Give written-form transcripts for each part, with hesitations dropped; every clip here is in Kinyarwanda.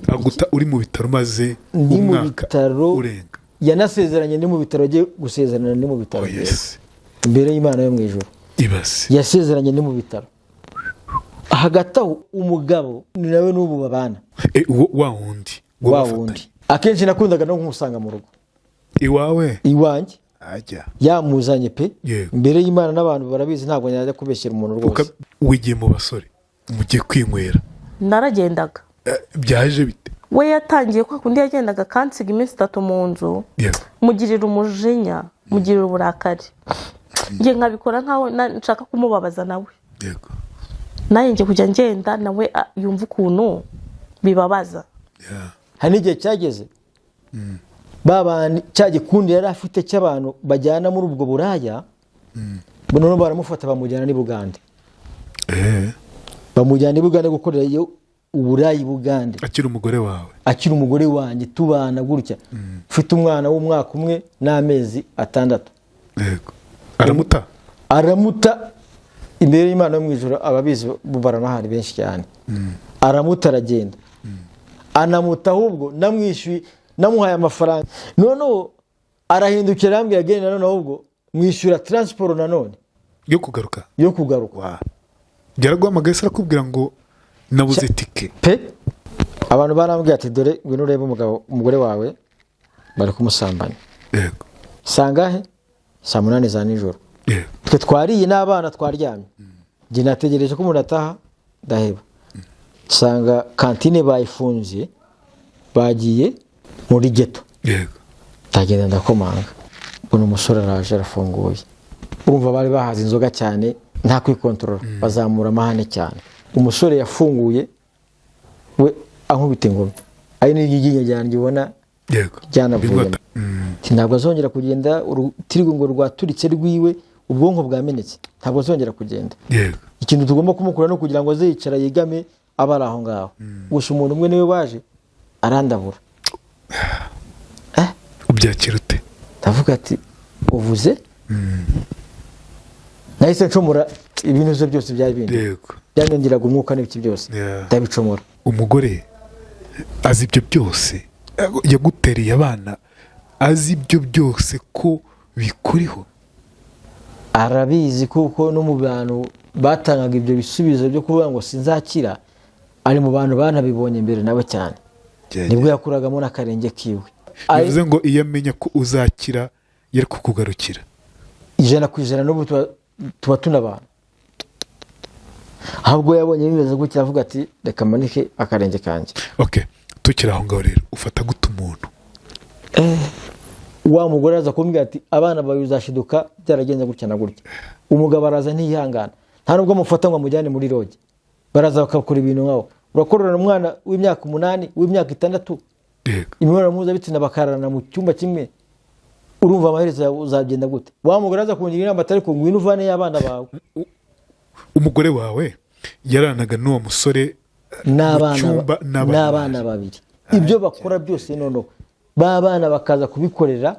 Aguta uri mu bitaro maze Ndi mu umwaka bitaro. urenga. Yanasezeranye ndi mu bitaro, agiye gusezerana ndi mu bitaro. Oh yes. Imbere y'Imana yo mu ijuru. Ibaze. Yasezeranye ndi mu bitaro. Hagati aho umugabo ni nawe n'ubu babana. Wa wundi wa wabafatanye. Wundi akenshi nakundaga no kumusanga mu rugo. Iwawe? Iwanjye. Ajya. Yamuzanye pe. Imbere y'Imana n'abantu barabizi, ntabwo najya kubeshyera umuntu rwose. Wigiye mu basore, mugiye kwinywera? Naragendaga. Byaje bite? We yatangiye kwa kundi yagendaga akansiga iminsi 3 mu nzu. Mugirira umujinya, mugirira uburakari, njye nkabikora nkaho nshaka kumubabaza nawe. Nanjye njye kujya ngenda nawe yumva ukuntu bibabaza. Hari n'igihe cyageze ba bandi, cya gikundi yari afite cy'abantu bajyana muri ubwo buraya, noneho baramufata bamujyana n'i Bugande. Bamujyana i Bugande gukorerayo uburaya i Bugande. Akiri umugore wawe? Akiri umugore wanjye, tubana gutya, mfite umwana w'umwaka 1 n'amezi 6. Yego, aramuta? Aramuta imbere y'Imana yo mu ijoro, ababizi bo baranahari benshi cyane. Aramuta aragenda, anamuta ahubwo namwishyuye, namuhaye amafaranga. Noneho arahindukira arambwira agenda, noneho ahubwo mwishyura transport nanone. Yo kugaruka? Yo kugaruka. Wa yaraguhamagaye se arakubwira ngo nabuze tike? Pe, abantu barambwira ati: "Dore ngwino urebe umugabo, umugore wawe bari kumusambanya." Sangahe? Saa 8 za nijoro. Twe twariye n'abana twaryamye, njye nategereje ko umuntu ataha ndaheba, nsanga kantine bayifunze, bagiye muri geto. Ndagenda ndakomanga, mbona umusore araje arafunguye. Urumva bari bahaze inzoga cyane, nta kwikontorora, bazamura amahane cyane. Umusore yafunguye we ankubita ingoma, ari n'iryinyo ryanjye ubona ryanavuyemo. Ati, ntabwo azongera kugenda, urutirigongo rwaturitse rwiwe, ubwonko bwamenetse, ntabwo azongera kugenda. Ikintu tugomba kumukora ni ukugira ngo aze yicara yegame, abe ari aho ngaho gusa. Umuntu umwe niwe waje arandabura. Ubyakira ute? Ndavuga ati: "Uvuze?" Nahise ncomora ibintu bye byose byari bindi byanyongeraga umwuka n'ibiki byose. Ndabicomora. Umugore azi ibyo byose, yagutereye abana, azi ibyo byose ko bikuriho? Arabizi, kuko no mu bantu batangaga ibyo bisubizo byo kuvuga ngo sinzakira, ari mu bantu banabibonye mbere nawe cyane, nibwo yakuragamo n'akarenge kiwe. Bivuze ngo iyo amenya ko uzakira yari kukugarukira? 100%. N'ubu tuba tunabana. Ahubwo yabonye bimeze gutya avuga ati: "Reka manike akarenge kanjye." Ok, tukiri aho ngaho rero, ufata gute umuntu? Wa mugore araza kumbwira ati: "Abana bawe uzashiduka byaragenze gutya na gutya." Umugabo araza ntiyihangana, nta nubwo amufata ngo amujyane muri lodge. Baraza bakakora ibintu nkaho urakororana umwana w'imyaka 8, w'imyaka 6, imibonano mpuzabitsina, bakararana mu cyumba kimwe. Urumva amaherezo yawe uzagenda gute? Wa mugore aza kungira inama atari ko ngwino uvaneyo abana bawe. Umugore wawe yaranaga n'uwo musore n'abana mu cyumba n'abana? N'abana babiri. Ibyo bakora byose, noneho ba bana bakaza kubikorera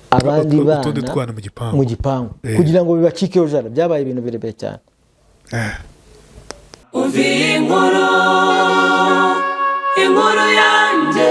abandi Utundi bana twana mu gipangu. Mu gipangu. Kugira ngo bibacikeho jara, byabaye ibintu birebire cyane. Umva iyi nkuru, inkuru yanjye.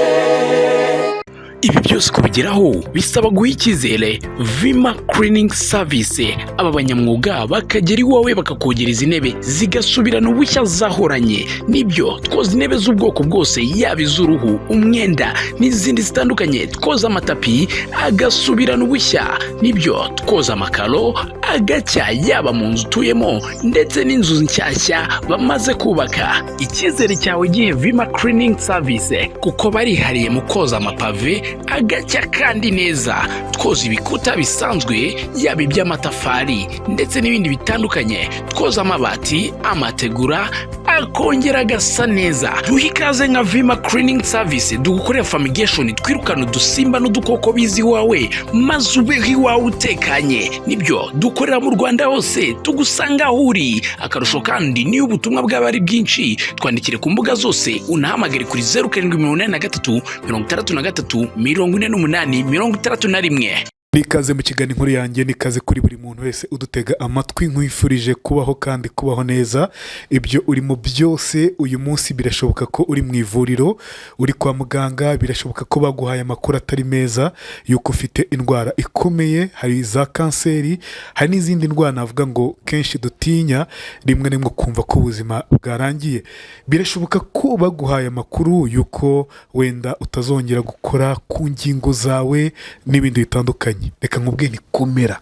Ibi byose kubigeraho bisaba guha icyizere Vima Cleaning Service. Aba banyamwuga bakagera iwawe bakakogereza intebe zigasubirana ubushya zahoranye. Nibyo, twoza intebe z'ubwoko bwose, yaba iz'uruhu, umwenda n'izindi zitandukanye. Twoza amatapi agasubirana ubushya. Nibyo, twoza amakaro agacya, yaba mu nzu utuyemo ndetse n'inzu nshyashya bamaze kubaka. Icyizere cyawe gihe Vima Cleaning Service, kuko barihariye mu koza amapave agacya kandi neza. Twoza ibikuta bisanzwe, yaba iby'amatafari ndetse n'ibindi bitandukanye. Twoza amabati, amategura, akongera agasa neza. Duha ikaze nka Vima Cleaning Service, dugukorera fumigation, twirukana udusimba n'udukoko biza iwawe, maze ubeho iwawe utekanye. Nibyo, dukorera mu Rwanda hose, tugusanga aho uri. Akarusho kandi, niyo ubutumwa bwaba ari bwinshi, twandikire ku mbuga zose, unahamagare kuri 0783 63 48 61. Nikaze mu kiganiro Inkuru Yanjye, nikaze kuri buri muntu wese udutega amatwi. Nkwifurije kubaho kandi kubaho neza. Ibyo urimo byose uyu munsi, birashoboka ko uri mu ivuriro, uri kwa muganga, birashoboka ko baguhaye amakuru atari meza y'uko ufite indwara ikomeye. Hari za kanseri, hari n'izindi ndwara navuga ngo kenshi dutinya, rimwe na rimwe ukumva ko ubuzima bwarangiye. Birashoboka ko baguhaye amakuru y'uko wenda utazongera gukora ku ngingo zawe n'ibindi bitandukanye. Reka nkubwire nti komera.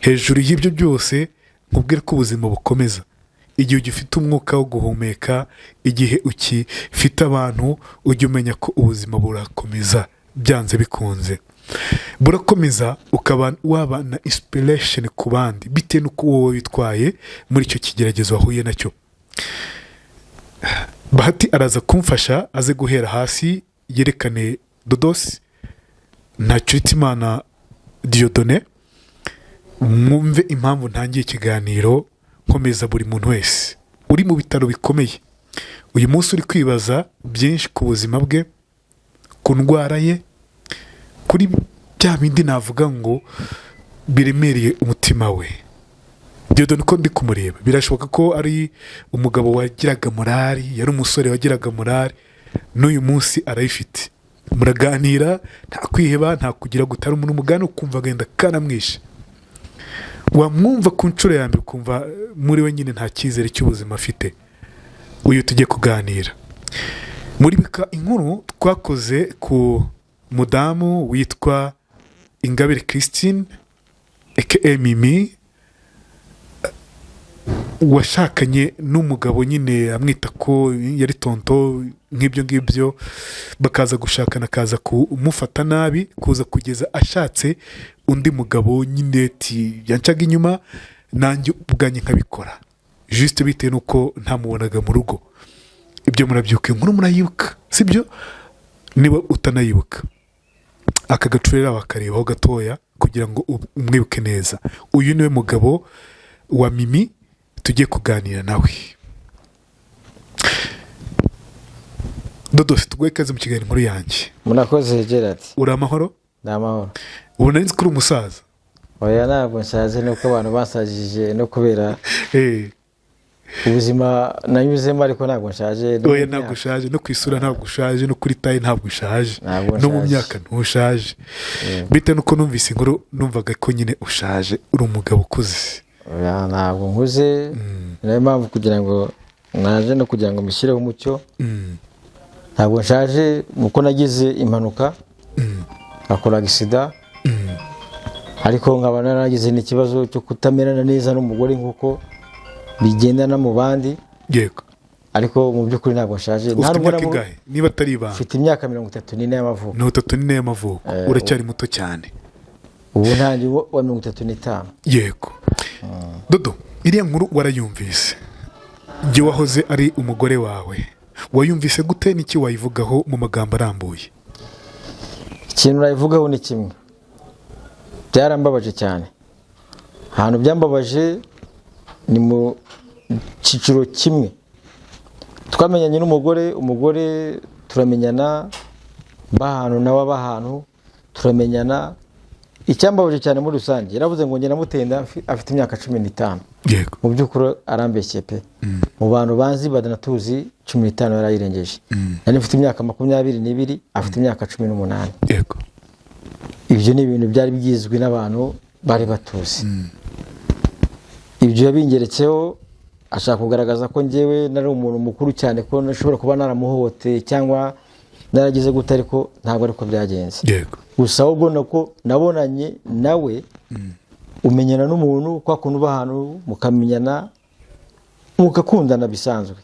Hejuru y'ibyo byose, nkubwire ko ubuzima bukomeza. Igihe ugifite umwuka wo guhumeka, igihe ukifite abantu, ujye umenya ko ubuzima burakomeza. Byanze bikunze burakomeza, ukaba waba na inspiration ku bandi bitewe n'uko wowe witwaye muri icyo kigeragezo wahuye nacyo. Bahati araza kumfasha, aze guhera hasi yerekane Dodosi Ntakirutimana Dieudonné, mwumve impamvu ntangiye ikiganiro nkomeza buri muntu wese uri mu bitaro bikomeye uyu munsi, uri kwibaza byinshi ku buzima bwe, ku ndwara ye, kuri bya bindi navuga ngo biremereye umutima we. Dieudonné, uko ndi kumureba, birashoboka ko ari umugabo wagiraga morale, yari umusore wagiraga morale, n'uyu munsi arayifite. Muraganira, nta kwiheba, nta kugira gutara umuntu umugani, ukumva agenda kanamwishe. Wamwumva ku nshuro ya mbere ukumva muri we nyine nta cyizere cy'ubuzima afite. Uyu tujye kuganira muri bika inkuru twakoze ku mudamu witwa Ingabire Christine aka Mimi, washakanye n'umugabo nyine amwita ko yari tonto nk'ibyo ngibyo, bakaza gushakana, akaza kumufata nabi, kuza kugeza ashatse undi mugabo nyine. Ati yancaga inyuma, nanjye ubwanjye nkabikora, juste bitewe n'uko ntamubonaga mu rugo. Ibyo murabyuka, inkuru murayibuka, sibyo? Niba utanayibuka, aka gacurera wakarebaho gatoya kugira ngo umwibuke neza. Uyu niwe mugabo wa Mimi tugiye kuganira nawe. Dodosi, tuguhe ikaze mu kiganiro Inkuru Yanjye. Murakoze, Gerard. Uri amahoro? Ni amahoro. Ubu nari nzi ko uri umusaza. Oya, ntabwo nshaje, nuko abantu basajije no kubera ubuzima nanyuzemo, ariko ntabwo nshaje no mu Oya, myaka. ntabwo ushaje. No ku isura ntabwo ushaje, no kuri taille ntabwo ushaje, Ntabwo no mu nshaje. myaka ntushaje. Bitewe n'uko numvise inkuru, numvaga ko nyine ushaje, uri umugabo ukuze. Oya, ntabwo nkuze. Ni nayo mpamvu kugira ngo naje no kugira ngo mbishyireho umucyo. Ntabwo nshaje, nuko nagize impanuka, nkakora accident, ariko nkaba naragize n'ikibazo cyo kutamerana neza n'umugore nk'uko bigendana mu bandi. Ariko mu by'ukuri ntabwo nshaje. Ufite Nta nubwo imyaka ingahe, niba atari ibanga? Mfite imyaka 34 y'amavuko. 34 y'amavuko, uracyari muto cyane. Ubu ntangiye wa 35. Yego. Dodo, iriya nkuru warayumvise, jye wahoze ari umugore wawe, wayumvise gute? N'iki wayivugaho mu magambo arambuye? Ikintu nabivugaho ni kimwe: byarambabaje cyane. Ahantu byambabaje ni mu cyiciro kimwe. Twamenyanye n'umugore, umugore turamenyana, ahantu nawe aba ahantu, turamenyana. Icyambabaje cyane muri rusange, yaravuze ngo njye namuteye inda afite imyaka 15. Mu by'ukuri arambeshye pe. Mu bantu banzi badanatuzi, 15 yarayirengeje. Nari mfite imyaka 22, afite imyaka 18. Ibyo ni ibintu byari byizwi n'abantu bari batuzi. Ibyo yabingeretseho ashaka kugaragaza ko njyewe nari umuntu mukuru cyane, ko nashobora kuba naramuhohoteye cyangwa naragize gute, ariko ntabwo ariko byagenze. Gusa ahubwo nako nabonanye nawe, umenyana n'umuntu kwa kuntu uba ahantu mukamenyana, mugakundana bisanzwe,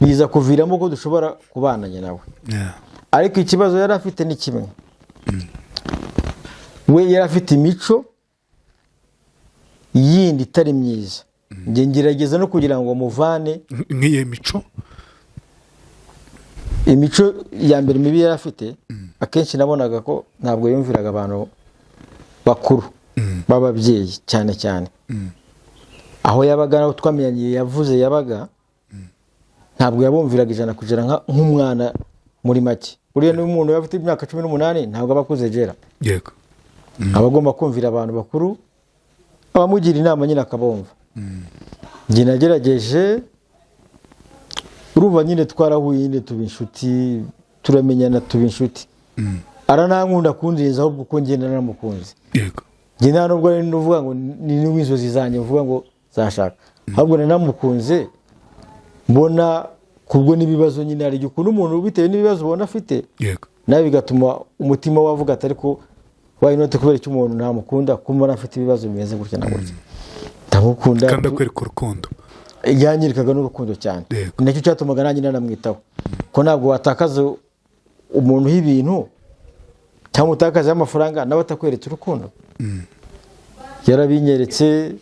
biza kuviramo ko dushobora kubananya nawe. Ariko ikibazo yari afite ni kimwe: we yari afite imico yindi itari myiza. Njye ngerageza no kugira ngo muvane. Nk'iyo mico? Imico ya mbere mibi yari afite, akenshi nabonaga ko ntabwo yumviraga abantu bakuru b'ababyeyi, cyane cyane aho yabaga, aho twamenyanye yavuze yabaga, ntabwo yabumviraga 100% nk'umwana. Muri make, buriya niba umuntu yaba afite imyaka 18, ntabwo aba akuze gera. Aba agomba kumvira abantu bakuru, abamugira inama nyine akabumva. Njye nagerageje, urumva nyine twarahuye nyine tuba inshuti, turamenyana, tuba inshuti, aranankunda kundiriza, ahubwo uko ngenda naramukunze. Njye nta nubwo ari nuvuga ngo ni n'uw'inzozi zanjye mvuga ngo zashaka, ahubwo nanamukunze mbona kubwo n'ibibazo nyine. Hari igihe ukunda umuntu bitewe n'ibibazo ubona afite, nawe bigatuma umutima we avuga ati: "Ariko why not? Kubera icyo umuntu ntamukunda ko mbona afite ibibazo bimeze gutya na gutya?" Ndamukunda. Kandi akwereka urukundo. Yanyerekaga n'urukundo cyane. Ni nacyo cyatumaga nanjye nanamwitaho, ko ntabwo watakaza umuntu ibintu cyangwa utakazeho amafaranga nawe atakweretse urukundo. Yarabinyeretse,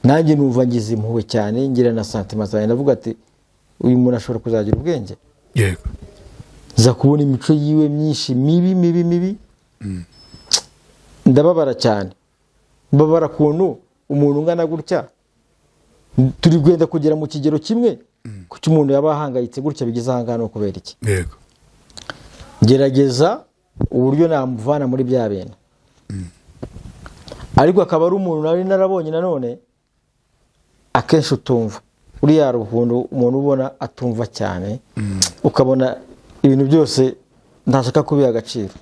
nanjye numva ngize impuhwe cyane, ngira na sentiments zanjye, ndavuga ati: "Uyu muntu ashobora kuzagira ubwenge." Nza kubona imico yiwe myinshi mibi mibi mibi, ndababara cyane, mbabara ukuntu umuntu ungana gutya, turi kwenda kugera mu kigero kimwe, kuki umuntu yaba ahangayitse gutya bigeze aha ngaha? Ni ukubera iki? Gerageza uburyo namuvana muri bya bintu, ariko akaba ari umuntu nari narabonye nanone akenshi utumva. Uriya hari ukuntu umuntu ubona atumva cyane, ukabona ibintu byose ntashaka kubiha agaciro.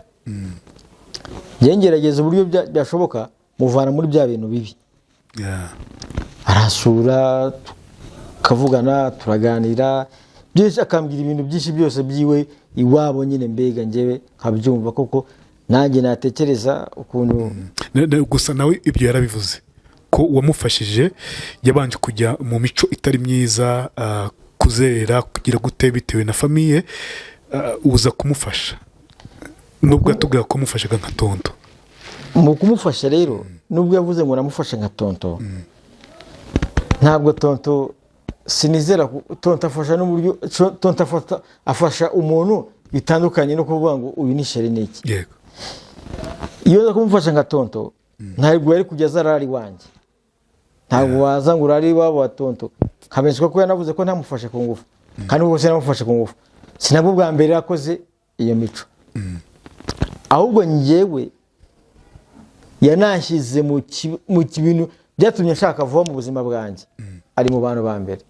Njye ngerageza uburyo byashoboka muvana muri bya bintu bibi. Arasura, tukavugana, turaganira byinshi, akambwira ibintu byinshi byose byiwe iwabo nyine, mbega njyewe nkabyumva koko, nanjye natekereza ukuntu. Gusa nawe ibyo yarabivuze ko uwamufashije yabanje kujya mu mico itari myiza, kuzerera, kugira gute, bitewe na famille, uza kumufasha, nubwo yatubwira ko amufashaga nka tonto. Mu kumufasha rero, nubwo yavuze ngo namufashe nka tonto, ntabwo tonto, sinizera tonto afasha n'uburyo tonto afasha umuntu bitandukanye no kuvuga ngo uyu ni chéri, ni iki. Iyo nza kumufasha nka tonto, ntabwo yari kujya aza arara iwanjye, ntabwo waza ngo urare iwabo wa tonto. Nkabenswa ko yanavuze ko ntamufashe ku ngufu, kandi ubwo sinamufashe ku ngufu, sinabwo bwa mbere yakoze iyo mico. Ahubwo njyewe yanashyize mu bintu byatumye nshaka vuba mu buzima bwanjye, ari mu bantu ba mbere,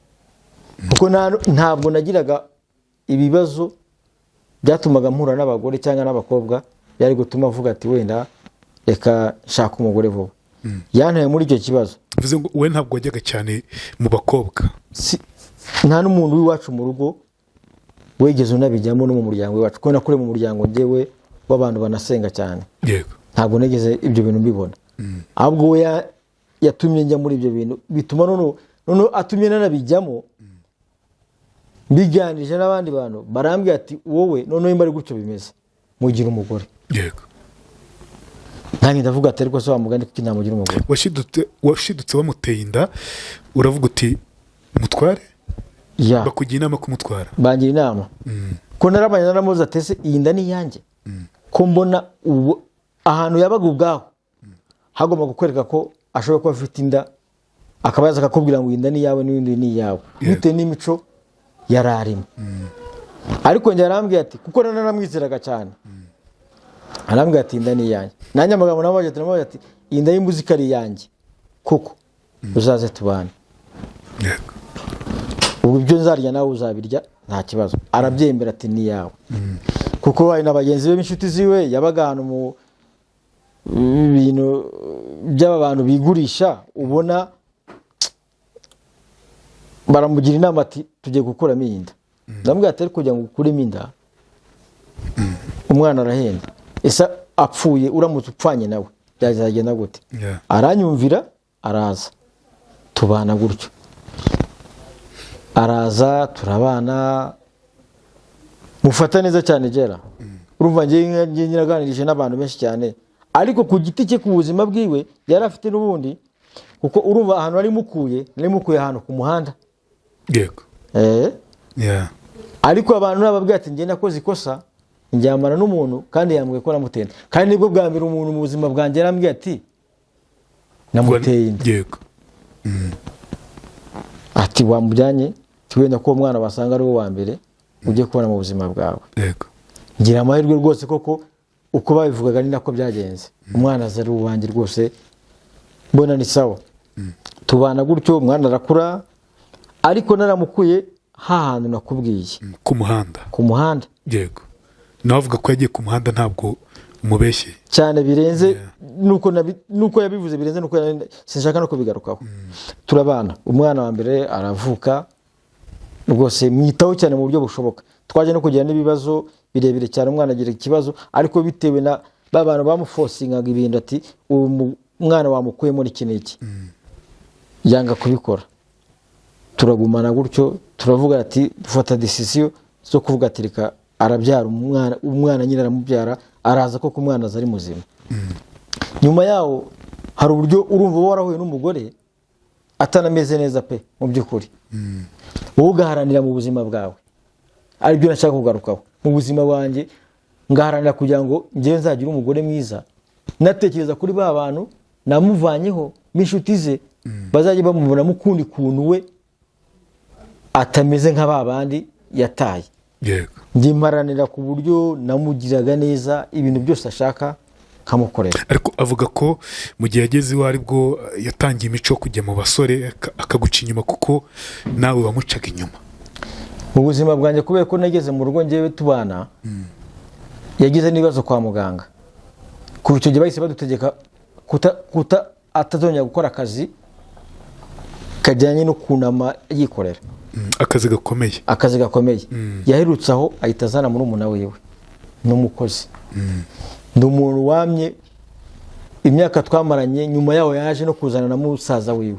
kuko ntabwo nagiraga ibibazo byatumaga mpura n'abagore cyangwa n'abakobwa byari gutuma avuga ati: "Wenda reka nshaka umugore vuba." Yantaye muri icyo kibazo. Bivuze ngo we ntabwo wajyaga cyane mu bakobwa? Nta n'umuntu w'iwacu mu rugo wigeze unabijyamo, no mu muryango w'iwacu, kuko nakuriye mu muryango njyewe w'abantu banasenga cyane. Ntabwo nigeze ibyo bintu mbibona, ahubwo we yatumye njya muri ibyo bintu, bituma noneho atumye nanabijyamo. Mbiganirije n'abandi bantu, barambwira ati: "Wowe noneho nimba ari gutyo bimeze, mugira umugore." Nanjye ndavuga ati: "Ariko se wa mugani, kuki namugira umugore?" Washidutse wamuteye inda, uravuga uti: "Mutware." Ya. Bakugira inama kumutwara? Bangira inama, ko narabanye naramuzi ati: "Ese iyi nda ni iyanjye? Ko mbona ubu ahantu yabaga ubwaho hagomba kukwereka ko ashobora kuba afite inda, akaba yaza akakubwira ngo iyi nda ni iyawe n'iyindi ni iyawe," bitewe n'imico yari arimo. Ariko njye arambwira ati, kuko naramwizeraga cyane, arambwira ati: "Inda ni iyanjye." Nanjye amagambo namubaje ati, namubaje ati: "Iyi nda y'imbuzi ko ari iyanjye koko, uzaze tubane, ubu ibyo nzarya nawe uzabirya, nta kibazo." Arabyemera ati: "Ni iyawe." Kuko hari na bagenzi be b'inshuti ziwe yabaga ahantu mu bintu by'aba bantu bigurisha, ubona baramugira inama ati: "Tugiye gukuramo iyi nda." Ndamubwira ati: "Ariko kugira ngo ukuremo inda, umwana arahenda, ese apfuye, uramutse upfanye nawe byazagenda gute?" Aranyumvira, araza tubana gutyo, araza turabana, mufata neza cyane. Gera urumva njye nyiraganirije n'abantu benshi cyane, ariko ku giti cye, ku buzima bwiwe yari afite n'ubundi, kuko urumva ahantu nari mukuye ahantu ku muhanda. Ariko abantu nababwira ati: "Njye nakoze ikosa, njyamana n'umuntu kandi yambwiye ko namuteye inda." Kandi nibwo bwa mbere umuntu mu buzima bwanjye yarambwiye ati: "Namuteye inda." Ati: "Wamujyanye," ati: "wenda ko uwo mwana wasanga ari we wa mbere ujye kubona mu buzima bwawe." Ngira amahirwe rwose koko. Uko babivugaga ni nako byagenze. Umwana aza ari uwanjye rwose, mbona ni sawa. Tubana gutyo, umwana arakura, ariko naramukuye hahantu nakubwiye. Ku muhanda. Ku muhanda. Yego, nawe avuga ko yagiye ku muhanda, ntabwo umubeshye. Cyane, birenze nuko yabivuze, birenze nuko sinshaka no kubigarukaho. Turabana, umwana wa mbere aravuka, rwose mwitaho cyane mu buryo bushoboka. Twaje no kugira n'ibibazo birebire cyane, umwana agira ikibazo, ariko bitewe na ba bantu bamuforcingaga ibintu, ati uwo mwana wamukuyemo n'iki n'iki, yanga kubikora. Turagumana gutyo, turavuga ati dufata decision zo kuvuga ati reka arabyara umwana. Umwana nyine aramubyara, araza koko, umwana aza ari muzima. Nyuma yaho hari uburyo urumva uba warahuye n'umugore atanameze neza pe, mu by'ukuri wowe ugaharanira mu buzima bwawe, aribyo nashaka kugarukaho. Mu buzima bwanjye ngaharanira kugira ngo njyewe nzagire umugore mwiza, natekereza kuri ba bantu namuvanyeho b'inshuti ze, bazajya bamubonamo ukundi kuntu we atameze nka ba bandi yataye. Njye mparanira ku buryo namugiraga neza, ibintu byose ashaka nkamukorera. Ariko avuga ko mu gihe yageze iwe aribwo yatangiye imico yo kujya mu basore, akaguca inyuma, kuko nawe wamucaga inyuma. Mu buzima bwanjye, kubera ko nageze mu rugo ngewe tubana, yagize n'ibibazo kwa muganga. Kuva icyo gihe bahise badutegeka kuta atazongera gukora akazi kajyanye no kunama yikorera. Akazi gakomeye. Akazi gakomeye. Yaherutse aho ahita azana murumuna wiwe n'umukozi. Ndi umuntu wamye imyaka twamaranye, nyuma yaho yaje no kuzana na musaza wiwe.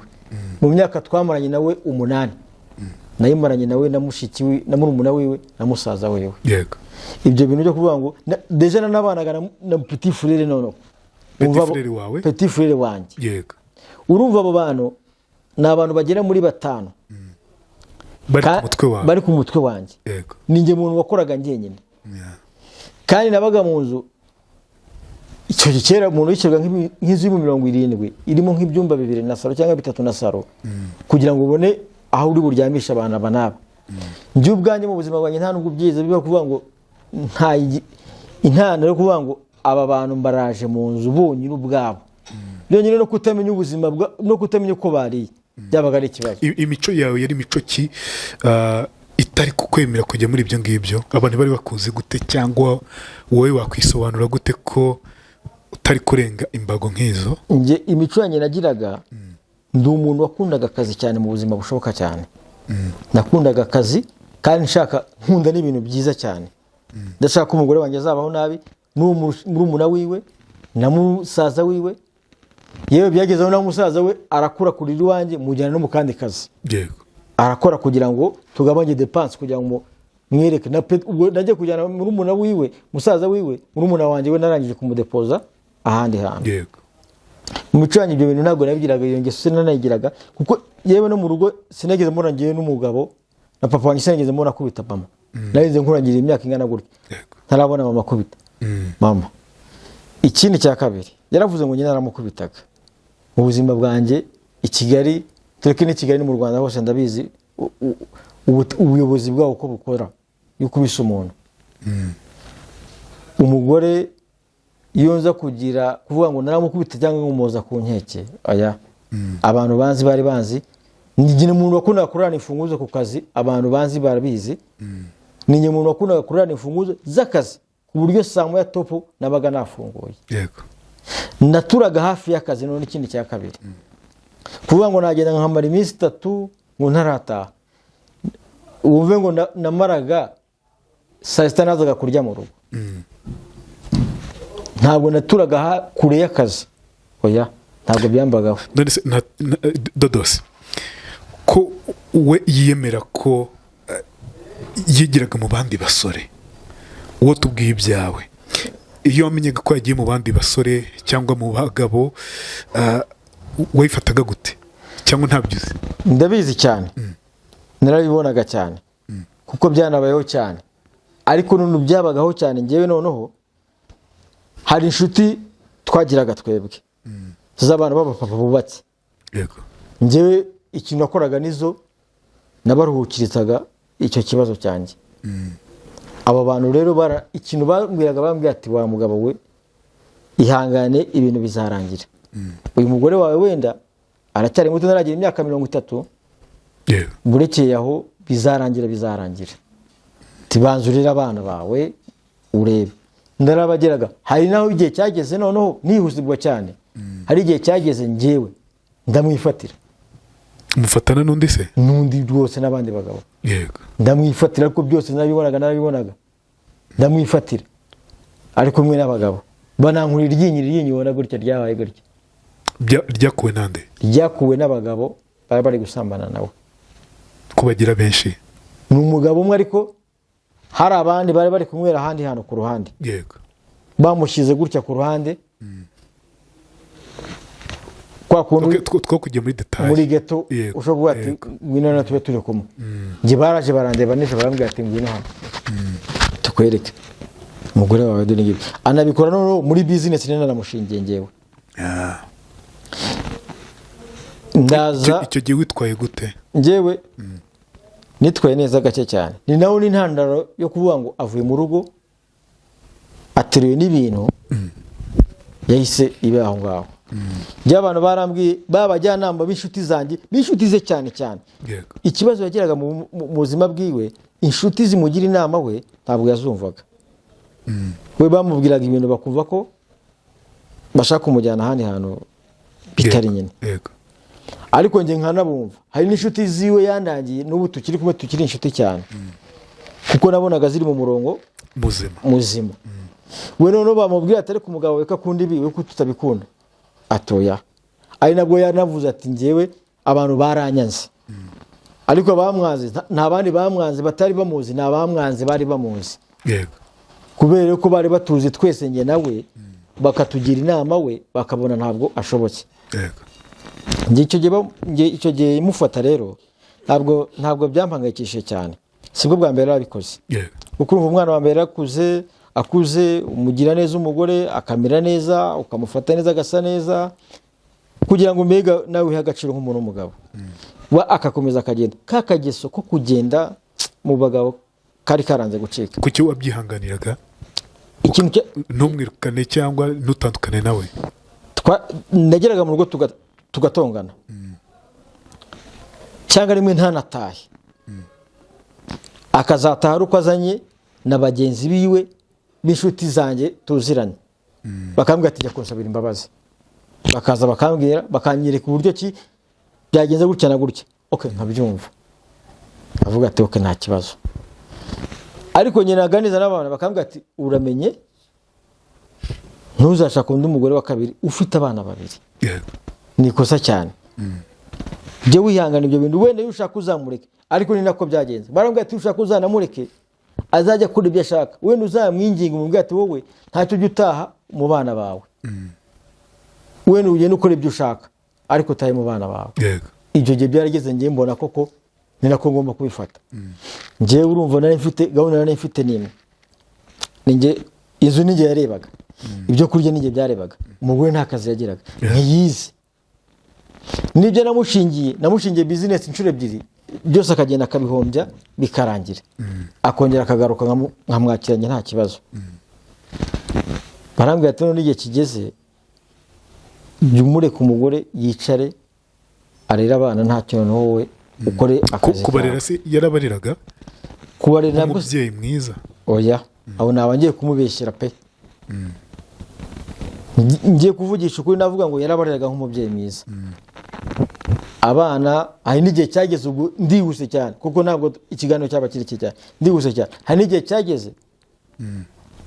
Mu myaka twamaranye nawe 8, nayimaranye nawe na mushiki we na murumuna wiwe na musaza wiwe. Ibyo bintu byo kuvuga ngo déjà nanabanaga na petit frère noneho. Petit Umva frère wawe? Petit frère wanjye. Urumva abo bantu ni abantu bagera muri 5 bari ku mutwe wawe. Bari ku mutwe wanjye. Ni njye muntu wakoraga njyenyine. Kandi nabaga mu nzu icyo gihe kera umuntu yishyurwa nk'inzu y'ibihumbi 70 irimo nk'ibyumba 2 na salo cyangwa 3 na salo, kugira ngo ubone aho uri buryamishe abantu aba n'aba. Njye ubwanjye mu buzima bwanjye nta nubwo byiza biba kuvuga ngo nta intandaro yo kuvuga ngo aba bantu mbaraje mu nzu bonyine ubwabo, byonyine no kutamenya ubuzima no kutamenya uko bariye byabaga ari ikibazo. Imico yawe yari imico ki itari kukwemera kujya muri ibyo ngibyo? Abantu bari bakuzi gute, cyangwa wowe wakwisobanura gute ko utari kurenga imbago nk'izo? Njye imico yanjye nagiraga, ndi umuntu wakundaga akazi cyane mu buzima bushoboka cyane. Nakundaga akazi kandi nshaka, nkunda n'ibintu byiza cyane. Ndashaka ko umugore wanjye azabaho nabi n'uwo murumuna wiwe na musaza wiwe. Yewe byagezeho na musaza we arakura kurira iwanjye, mujyana no mu kandi kazi. Arakora kugira ngo tugabanye dépenses, kugira ngo mwereke na ubwo nagiye kujyana murumuna wiwe, musaza wiwe. Murumuna wanjye we narangije kumudepoza ahandi hantu. Mu mico yanjye ibyo bintu ntabwo nabigiraga, iyo ngeso sinanayigiraga, kuko yewe no mu rugo sinageze mbona ngewe n'umugabo na papa wanjye, sinageze mbona akubita mama. Nageze nkurangira imyaka ingana gutya ntarabona mama akubita mama. Ikindi cya kabiri, yaravuze ngo njye naramukubitaga. Mu buzima bwanjye i Kigali, tureke n'i Kigali, no mu Rwanda hose ndabizi ubuyobozi bwabo uko bukora. Iyo ukubise umuntu, umugore, iyo nza kugira kuvuga ngo naramukubita cyangwa nkomoza ku nkeke, aya abantu banzi bari banzi ni umuntu wakundaga kurarana imfunguzo ku kazi. Abantu banzi barabizi, ni njye umuntu wakundaga kurarana imfunguzo z'akazi, ku buryo saa moya top nabaga nafunguye. Naturaga hafi y'akazi. None ikindi cya kabiri, kuvuga ngo nagenda nkamara iminsi 3 ngo ntarataha, wumve ngo namaraga saa sita nazaga kurya mu rugo. Ntabwo naturaga kure y'akazi, oya, ntabwo byambagaho. None se Dodos ko we yiyemera ko yigiraga mu bandi basore, uwo tubwiye ibyawe, iyo wamenyaga ko yagiye mu bandi basore cyangwa mu bagabo, wayifataga gute, cyangwa ntabyo uzi? Ndabizi cyane, narabibonaga cyane, kuko byanabayeho cyane. Ariko none byabagaho cyane ngewe noneho hari inshuti twagiraga twebwe z'abantu b'abapapa bubatse. Ngewe ikintu nakoraga, nizo nabaruhukirizaga icyo kibazo cyanjye. Abo bantu rero ikintu bambwiraga, bambwira ati wa mugabo we. Ihangane, ibintu bizarangira. Uyu mugore wawe wenda aracyari muto, ntaragira imyaka 30. Burekeye aho, bizarangira, bizarangira. Tibanzurire abana bawe urebe. Ndarabageraga. Hari naho igihe cyageze noneho nihusibwa cyane, hari igihe cyageze njyewe ndamwifatira. Mufatana n'undi se? N'undi rwose, n'abandi bagabo. Ndamwifatira, ariko byose narabibonaga, narabibonaga. Ndamwifatira ari kumwe n'abagabo, banankurira iryinyo, iryinyo ubona gutya ryabaye gutya. Ryakuwe nande? Ryakuwe n'abagabo bari bari gusambana nawe. Kubagira benshi? Ni umugabo umwe, ariko hari abandi bari bari kunywera ahandi hantu ku ruhande. Bamushyize gutya ku ruhande kwa kundi. Okay, two kujya muri détails. Muri ghetto. Ushobora kuvuga ati ngwino hano tube turi kumwe. Njye baraje barandeba nijoro, barambwira ati ngwino hano tukwereke umugore wawe, dore ngibi. Anabikora noneho muri business, nari naramushingiye njyewe. Ndaza. Icyo gihe witwaye gute? Njyewe nitwaye neza gake cyane. Ni nawe n'intandaro yo kuvuga ngo avuye mu rugo ateruwe n'ibintu, yahise iba aho ngaho. Njye abantu barambwiye, b'abajyanama b'inshuti zanjye, b'inshuti ze cyane cyane. Ikibazo yagiraga mu buzima bwiwe, inshuti zimugira inama we ntabwo yazumvaga. We bamubwiraga ibintu bakumva ko bashaka kumujyana ahandi hantu bitari nyine. Ariko njye nkanabumva. Hari n'inshuti ziwe yandangiye, n'ubu tukiri kumwe, tukiri inshuti cyane, kuko nabonaga ziri mu murongo muzima. Muzima. We noneho bamubwira ati ariko umugabo we ko akunda ibi, we ko tutabikunda? Atoya. Ari nabwo yanavuze ati njyewe abantu baranyanze, ariko abamwanze nta bandi bamwanze batari bamuzi, ni abamwanze bari bamuzi. Kubera ko bari batuzi twese njye nawe, bakatugira inama, we bakabona ntabwo ashobotse. Njye icyo gihe njye icyo gihe mufata rero ntabwo byampangayikishije cyane. Sibwo bwa mbere yarabikoze. Kuko urumva umwana wa mbere akuze, akuze umugira neza, umugore akamera neza, ukamufata neza, agasa neza, kugira ngo mbega nawe wihe agaciro nk'umuntu w'umugabo. We akakomeza akagenda ka kageso ko kugenda mu bagabo kari karanze gucika. Kuki wabyihanganiraga? Ikintu Ntumwirukane cyangwa ntutandukane nawe? Nageraga mu rugo tugatongana, cyangwa rimwe ntanatahe, akazataha ari uko azanye na bagenzi biwe b'inshuti zanjye tuziranye, bakambwira ati jya kunsabira imbabazi. Bakaza bakambwira, bakanyereka uburyo ki byagenze gutya na gutya, ok, nkabyumva, avuga ati ok, nta kibazo. Ariko nyina aganiriza n'abantu bakambwira ati uramenye ntuzashake undi mugore wa kabiri ufite abana babiri. Ni ikosa cyane. Jya wihangana ibyo bintu, wenda iyo ushaka uzamureke. Ariko ni nako byagenze. Barambwira ati ushaka uzanamureke azajya akora ibyo ashaka, wenda uzamwinginga umubwira ati wowe ntacyo ujya utaha mu bana bawe, wenda ugende ukora ibyo ushaka ariko utahe mu bana bawe. Ibyo gihe byarageze, ngiye mbona koko ni nako ngomba kubifata. Njyewe urumva nari mfite gahunda, nari mfite n'imwe. Ni njye inzu, ni njye yarebaga, ibyo kurya ni njye byarebaga. Umugore nta kazi yagiraga, ntiyize. Nibyo namushingiye, namushingiye business inshuro ebyiri, byose akagenda akabihombya bikarangira, akongera akagaruka nkamwakiranye nta kibazo. Barambwira ati none igihe kigeze, jya umureka umugore yicare arere abana, nta kintu, wowe ukore akazi Kubarera kawe. Se yarabareraga? Kubarera nabwo Umubyeyi mwiza? Oya, abo naba ngiye kumubeshyera pe. Ngiye kuvugisha ukuri, navuga ngo yarabareraga nk'umubyeyi mwiza abana. Hari n'igihe cyageze, ubwo ndihuse cyane kuko ntabwo ikiganiro cyaba kirekire cyane, ndihuse cyane. Hari n'igihe cyageze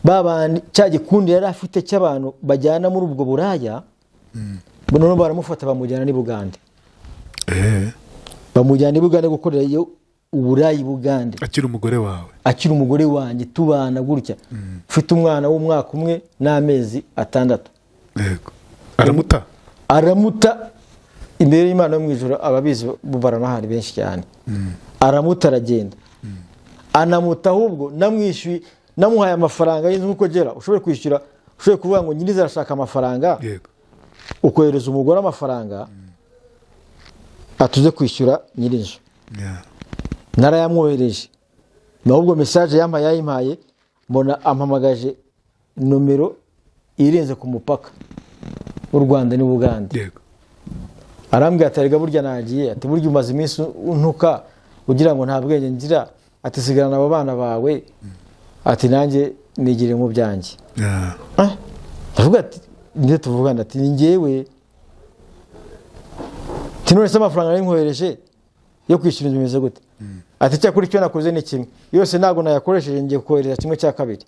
babandi cya gikundi yari afite cy'abantu bajyana muri ubwo buraya, noneho baramufata bamujyana n'i Bugande. Bamujyana i Bugande gukorera iyo uburayi i Bugande. Akiri umugore wawe? Akiri umugore wanjye, tubana gutya, mfite umwana w'umwaka 1 n'amezi 6. Yego, aramuta? Aramuta imbere y'Imana yo mu ijoro, ababizi bo baranahari benshi cyane. Aramuta aragenda, anamuta ahubwo namwishyuye, namuhaye amafaranga y'inzu. Nk'uko gera ushobora kwishyura, ushobora kuvuga ngo nyiriza arashaka amafaranga, ukohereza umugore amafaranga atuze kwishyura nyir'inzu. Narayamwohereje, ahubwo message yampaye yayimpaye mbona ampamagaje nomero. irenze ku mupaka w'u Rwanda n'Ubugande. Yego. Arambwira ati erega burya nagiye, ati burya umaze iminsi untuka ugira ngo nta bwenge ngira, ati sigarana abo bana bawe, ati nanjye nigire mu byanjye. Ndavuga ati nde tuvugana, ati ni njyewe, ati none se amafaranga nari nkohereje yo kwishyura inzu bimeze gute? Ati cyakora icyo nakoze ni kimwe, yose ntabwo nayakoresheje, ngiye kohereza kimwe cya kabiri.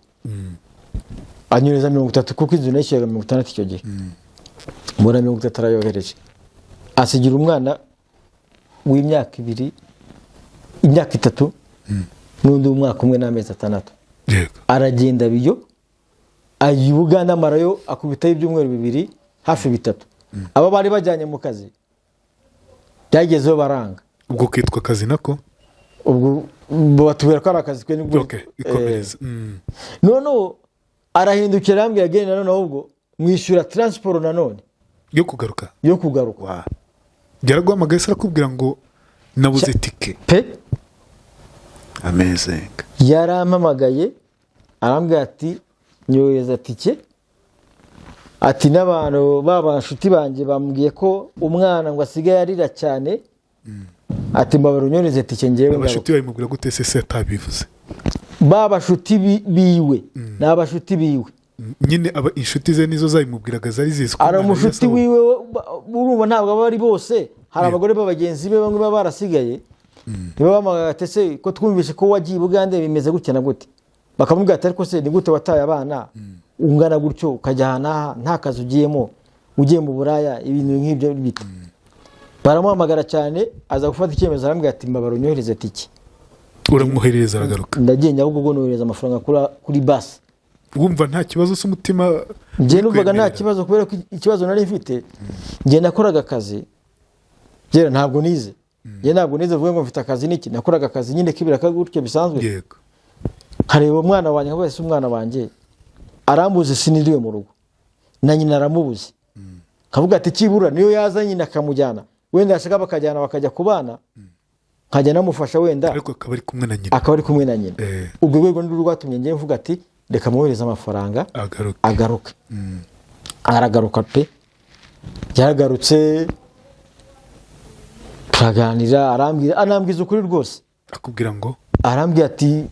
Anyohereza 30 kuko inzu nayishyuraga 60 icyo gihe. Mbona 30 arayohereje, asigira umwana w'imyaka 2, imyaka 3 n'undi w'umwaka 1 n'amezi 6. Yego. Aragenda biyo ajya i Buganda, amarayo akubitaho ibyumweru 2 hafi 3. Abo bari bajyanye mu kazi byagezeho baranga. Ubwo kitwa akazi nako? Ubwo batubwira ko ari akazi twe nibwo. Okay, ikomereza. Noneho arahindukira arambwira agenda, noneho ubwo mwishyura transport nanone yo kugaruka. Yo kugaruka. Yaraguhamagaye se arakubwira ngo nabuze tike? Pe. Amazing. Yarampamagaye arambwira ati nyohereza tike, ati n'abantu b'abashuti banjye bambwiye ko umwana ngo asigaye arira cyane, ati mbabara unyohereze tike ngewe ngaruka. Abashuti babimubwira gute se se atabivuze? Ba bashuti biwe ni abashuti biwe. Nyine aba inshuti ze nizo zabimubwiraga, zari zizi ko hari umwana umushuti yasohowe. wiwe urumva ntabwo aba ari bose, hari abagore b'abagenzi be bamwe baba barasigaye, niba bamuhamagaye ati ese ko twumvise ko wagiye i Bugande bimeze gutya na gute, bakamubwira ati ariko se ni gute wataye abana ungana gutyo ukajya aha n'aha nta kazi ugiyemo, ugiye mu buraya, ibintu nk'ibyo bita. Baramuhamagara cyane, aza gufata icyemezo arambwira ati mbabara unyohereze tike. Uramwoherereza aragaruka. Ndagiye Nyabugogo nohereza amafaranga kuri basi. Wumva nta kibazo se umutima? Njye numvaga nta Kwemerera. kibazo kubera ko ikibazo nari mfite, njye nakoraga akazi. Njye ntabwo nize, njye ntabwo nize vuga ngo mfite akazi n'iki, nakoraga akazi nyine k'ibiraka gutyo bisanzwe. Yego. Nkareba umwana wanjye nkavuga ese umwana wanjye arambuze, siniriwe mu rugo na nyina aramubuze, kavuga ati kibura niyo yaza nyina akamujyana, wenda yashaka bakajyana bakajya kubana, nkajya namufasha wenda, ariko akaba ari kumwe na nyina. Akaba ari kumwe na nyina. Ubwo rwego nirwo rwatumye njye mvuga ati reka mwohereze amafaranga agaruke. Agaruke. Aragaruka pe, yaragarutse turaganira, arambwira, anambwiza ukuri rwose. Akubwira ngo? Arambwira ati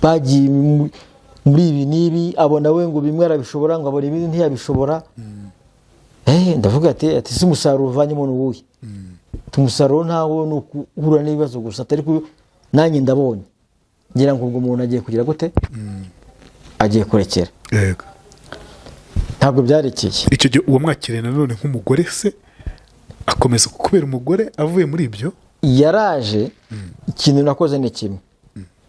bagiye muri ibi n'ibi, abona we ngo bimwe arabishobora, ngo abona ibindi ntiyabishobora. Ndavuga ati si umusaruro uvanyemo ni uwuhe? Umusaruro ntawo, ni ukuhura n'ibibazo gusa, atari nanjye ndabonye ngira ngo ubwo umuntu agiye kugira gute, agiye kurekera. Yego. Ntabwo byarekeye. Icyo gihe uwo mwakiriye nanone nk'umugore se akomeza kukubera umugore avuye muri ibyo? Yaraje, ikintu nakoze ni kimwe,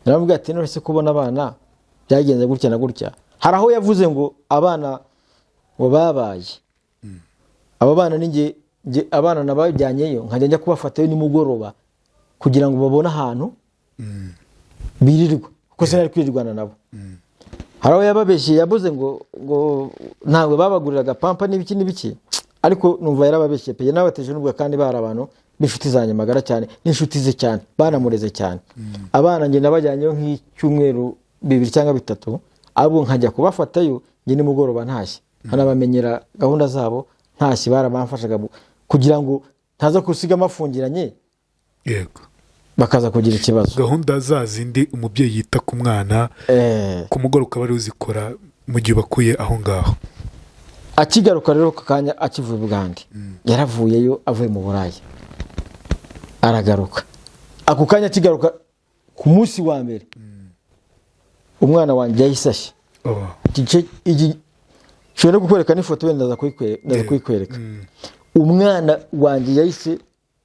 naramubwira ati none se kubona abana byagenze gutya na gutya, hari aho yavuze ngo abana ngo babaye abo bana ni njye, abana nabajyanyeyo nkajya njya kubafatayo nimugoroba kugira ngo babone ahantu birirwa, kuko sinari kwirirwana nabo. Hari aho yababeshye, yavuze ngo ntabwo babaguriraga pampa n'ibiki n'ibiki, ariko numva yarababeshye pe, yanabateje n'ubwo kandi bari abantu b'inshuti zanjye magara cyane n'inshuti ze cyane, banamureze cyane. Abana njye nabajyanyeyo nk'icyumweru 2 cyangwa 3, ahubwo nkajya kubafatayo njye nimugoroba ntashye, nkanabamenyera gahunda zabo ntashye, barabamfashaga kugira ngo ntaza gusiga amafungiranye. Yego. Bakaza kugira ikibazo. Gahunda za zindi umubyeyi yita ku mwana ku mugoroba ukaba ari uzikora mu gihe bakuye aho ngaho. Akigaruka rero ako kanya akivuye i Bugande, yaravuyeyo avuye mu Burayi aragaruka, ako kanya akigaruka ku munsi wa mbere umwana wanjye yahise ashya. Nshobora no kukwereka n'ifoto wenda ndaza kuyikwereka. Umwana wanjye yahise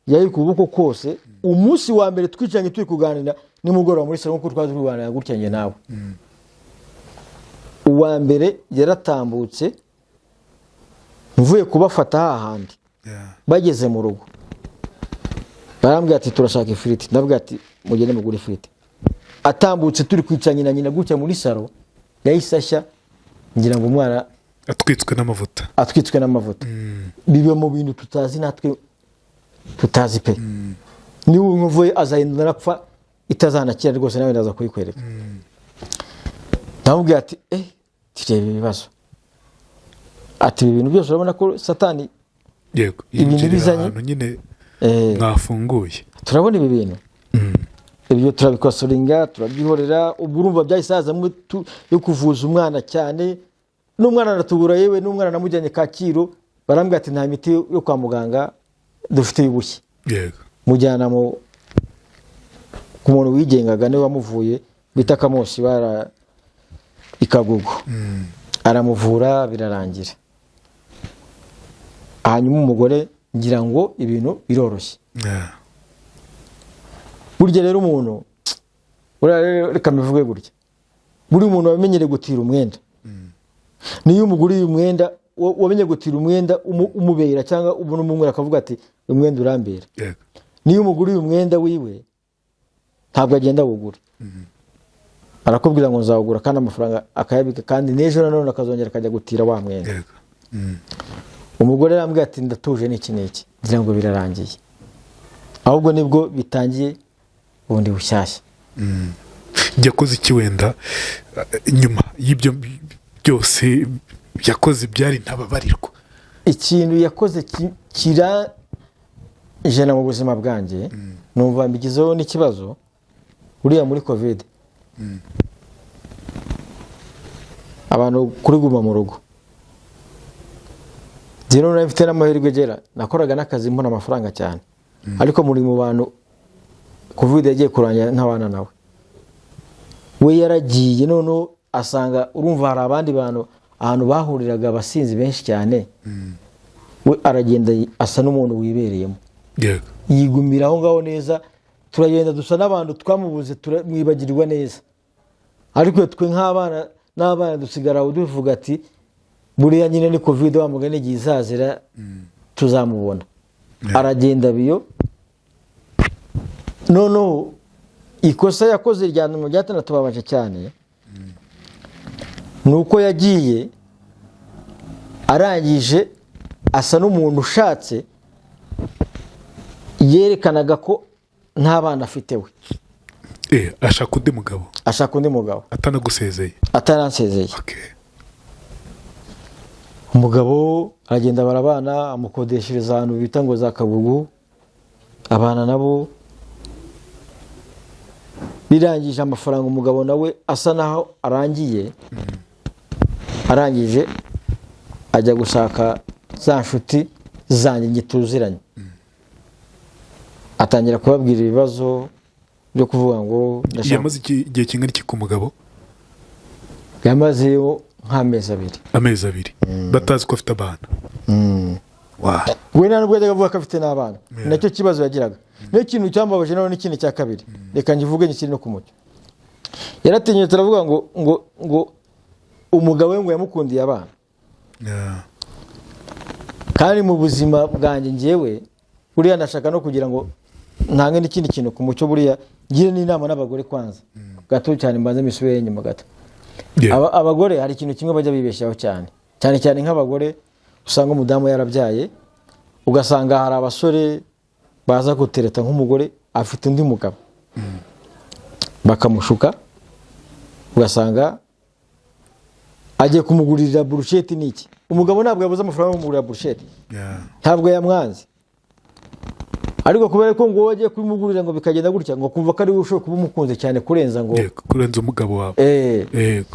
yari ku kuboko kose umunsi wa mbere twicaranye turi kuganira nimugoroba muri salo, nk'uko twari turi gutya njye nawe. Uwa mbere yaratambutse mvuye kubafata hahandi, bageze mu rugo barambwira ati turashaka ifiriti, ndabwira ati mugende mugure ifiriti. Atambutse turi kwicaranye na nyina gutya muri salo, yahise ashya, ngira ngo umwana atwitswe n'amavuta. Atwitswe n'amavuta. Biba mu bintu tutazi natwe tutazi pe. Niba nkuvuye azahindura arapfa itazanakira rwose, nawe ndaza kuyikwereka. Ndamubwira ati tureba ibibazo. Ati ibi bintu byose urabona ko Satani ibintu yinjirira bizanye. Ahantu nyine mwafunguye. Turabona ibi bintu, ibyo turabikosoringa, turabyihorera. Ubwo urumva byahise hazamo yo kuvuza umwana cyane, n'umwana aratubura. Yewe, n'umwana namujyanye Kacyiru, barambwira ati nta miti yo kwa muganga dufite y'ubushye. Mujyana ku muntu wigengaga, niwe wamuvuye, bita Kamosi, bara ikagugu, aramuvura birarangira. Hanyuma umugore ngira ngo ibintu biroroshye. Burya rero umuntu, buriya rero reka mbivuge gutya, buri muntu wamenyereye gutira umwenda, niyo umuguriye umwenda, wamenye gutira umwenda umubera, cyangwa ubona umumwera akavuga ati uyu mwenda urambera. Niyo umuguriye umwenda wiwe, ntabwo agenda awugura, arakubwira ngo nzawugura, kandi amafaranga akayabika, kandi n'ejo nanone akazongera akajya gutira wa mwenda. Umugore arambwira ati ndatuje, n'iki n'iki, ngira ngo birarangiye, ahubwo nibwo bitangiye bundi bushyashya. Yakoze iki wenda nyuma y'ibyo byose yakoze byari ntababarirwa? Ikintu yakoze kiranjena mu buzima bwanjye, numva mbigizeho n'ikibazo, uriya muri COVID, abantu kuri guma mu rugo, rero nari mfite n'amahirwe gera nakoraga n'akazi mbona amafaranga cyane, ariko muri mu bantu COVID yagiye kurangira ntabana nawe. We yaragiye, noneho asanga urumva hari abandi bantu ahantu bahuriraga abasinzi benshi cyane, we aragenda asa n'umuntu wibereyemo, yigumira aho ngaho neza. Turagenda dusa n'abantu twamubuze, turamwibagirwa neza, ariko twe nk'abana n'abana dusigara aho tuvuga ati buriya nyine ni COVID, wa mugani igihe izazira tuzamubona. Aragenda biyo. Noneho ikosa yakoze rya nyuma ryatanatubabaje cyane ni uko yagiye arangije asa n'umuntu ushatse, yerekanaga ko nta bana afite we. Ashaka undi mugabo. Ashaka undi mugabo. Atanagusezeye? Ataransezeye. Umugabo aragenda barabana, amukodeshereza ahantu bita ngo za Kabugu, abana nabo. Birangije amafaranga umugabo nawe asa naho arangiye, arangije ajya gushaka za nshuti zanjye ngituziranye, atangira kubabwira ibibazo byo kuvuga ngo ndashaka. Yamaze igihe kingana iki ku mugabo? Yamazeyo nk'amezi 2. Amezi 2 batazi ko afite abana? We nta nubwo yajyaga avuga ko afite n'abana. Nacyo kibazo yagiraga, niyo kintu cyambabaje. Noneho n'ikindi cya kabiri, reka ngivuge nyikiri no ku mucyo, yaratinyutse aravuga ngo umugabo we ngo yamukundiye abana. Kandi mu buzima bwanjye ngewe buriya ndashaka no kugira ngo ntange n'ikindi kintu ku mucyo, buriya ngire n'inama n'abagore kwanza gato cyane, mbanze misubire inyuma gato. Abagore hari ikintu kimwe bajya bibeshyaho cyane cyane cyane, nk'abagore usanga umudamu yarabyaye, ugasanga hari abasore baza gutereta nk'umugore afite undi mugabo, bakamushuka, ugasanga agiye kumugurira burusheti n'iki. Umugabo ntabwo yabuze amafaranga yo kumugurira burusheti, ntabwo yamwanze, ariko kubera ko ngo wowe agiye kubimugurira ngo bikagenda gutya, ngo kumva ko ari we ushobora kuba umukunze cyane kurenza ngo Kurenza umugabo wawe.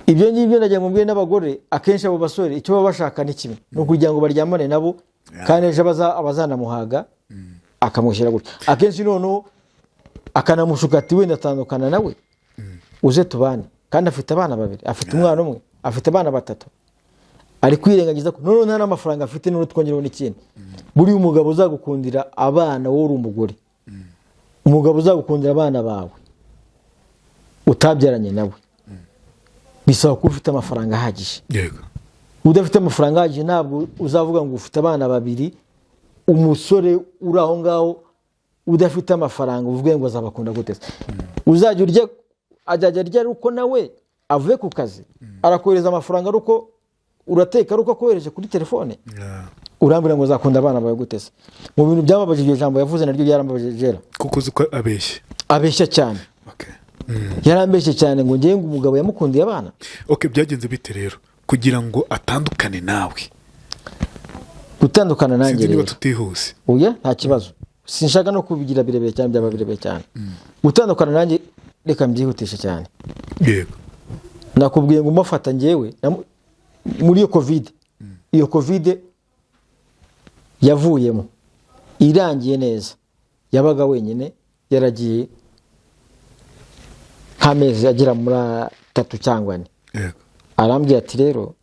Ibyo ngibyo nagira ngo mbwire n'abagore, akenshi abo basore icyo baba bashaka ni kimwe, ni ukugira ngo baryamane nabo, kandi ejo abazanamuhaga akamushyira gutya. Akenshi noneho akanamushuka ati wenda atandukana nawe uze tubane, kandi afite abana babiri, afite umwana umwe, afite abana batatu, ari kwirengagiza ko noneho nta n'amafaranga afite. Noneho twongereho n'ikindi, buriya umugabo uzagukundira abana, wowe uri umugore, umugabo uzagukundira abana bawe utabyaranye nawe, bisaba kuba ufite amafaranga ahagije. Udafite amafaranga ahagije ntabwo uzavuga ngo ufite abana babiri, umusore uri aho ngaho udafite amafaranga, uvuge ngo azabakunda gute? Uzajya urya, ajya arya ari uko nawe avuye ku kazi, arakohereza amafaranga ari uko urateka, ari uko akohereje kuri telefone. Urambwira ngo uzakunda abana bawe gute se? Mu bintu byambabaje, iryo jambo yavuze naryo ryarambabaje jera. Kuko uzi ko abeshya. Abeshya cyane. Yarambeshye cyane ngo ngewe ngo umugabo yamukundiye abana. Byagenze bite rero? Kugira ngo atandukane nawe. Gutandukana nanjye Sinzi niba rero tutihuse. Oya, nta kibazo, sinshaka no kubigira birebire cyane, byaba birebire cyane. Gutandukana nanjye reka mbyihutishe cyane. Nakubwiye ngo umufata njyewe muri iyo COVID, iyo COVID yavuyemo irangiye neza, yabaga wenyine, yaragiye nk'amezi agera muri 3 cyangwa 4. Arambwira ati: "Rero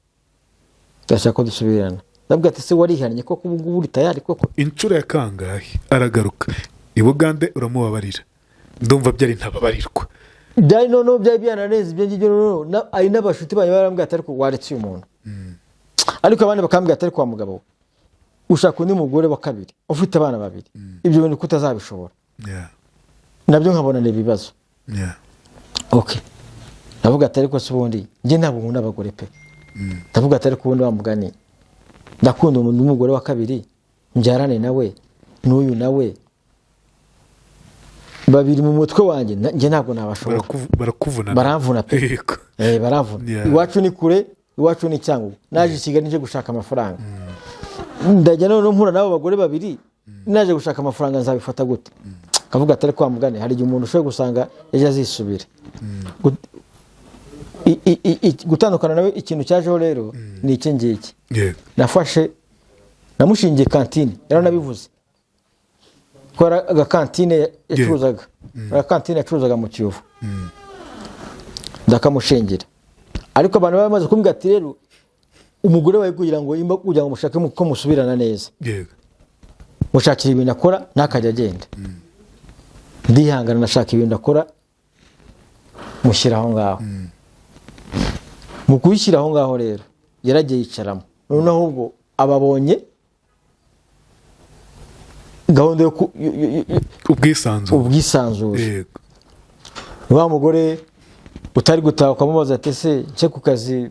ndashaka ko dusubirana." Ndabwira ati: "Se warihannye koko? Ubu ngubu uri tayari koko?" Inshuro ya kangahe aragaruka i Bugande uramubabarira? Ndumva byari ntababarirwa. Byari noneho byari byananeze ibyo ngibyo. Noneho ari n'abashuti banjye barambwira ati: "Ariko waretse uyu muntu?" Ariko abandi bakambwira ati: "Ariko wa mugabo we, ushaka undi mugore wa kabiri ufite abana babiri, ibyo bintu kutazabishobora?" Nabyo nkabona ni ibibazo. Okay, ndavuga ati: "Ariko se ubundi njye ntabwo nkunda abagore pe." Ndavuga ati: "Ariko ubundi wa mugani ndakunda umuntu w'umugore wa kabiri, mbyarane nawe n'uyu nawe babiri mu mutwe wanjye, njye ntabwo nabashobora." Barakuvuna. Baramvuna pe. Baramvuna. Iwacu ni kure, iwacu ni Cyangugu, naje i Kigali nje gushaka amafaranga, ndajya noneho mpura n'abo bagore babiri naje gushaka amafaranga, nzabifata gute? Kavuga atari kwa mugani, hari igihe umuntu ushobora gusanga ejo azisubira. Gutandukana nawe, ikintu cyajeho rero ni iki ngiki. Nafashe namushingiye kantine, yaranabivuze ko ari agakantine yacuruzaga, agakantine yacuruzaga mu Kiyovu, ndakamushingira. Ariko abantu bari bamaze kumbwira ati: "Rero umugore wawe kugira ngo kugira ngo mushake ko musubirana neza, mushakira ibintu akora ntakajya agenda." Ndihangana, nashaka ibintu akora, mushyira aho ngaho. Mu kuyishyira aho ngaho rero yaragiye yicaramo, noneho ubwo ababonye gahunda yo Ubwisanzure. Ubwisanzure. Wa mugore utari gutaha ukamubaza ati: "Ese nce ku kazi,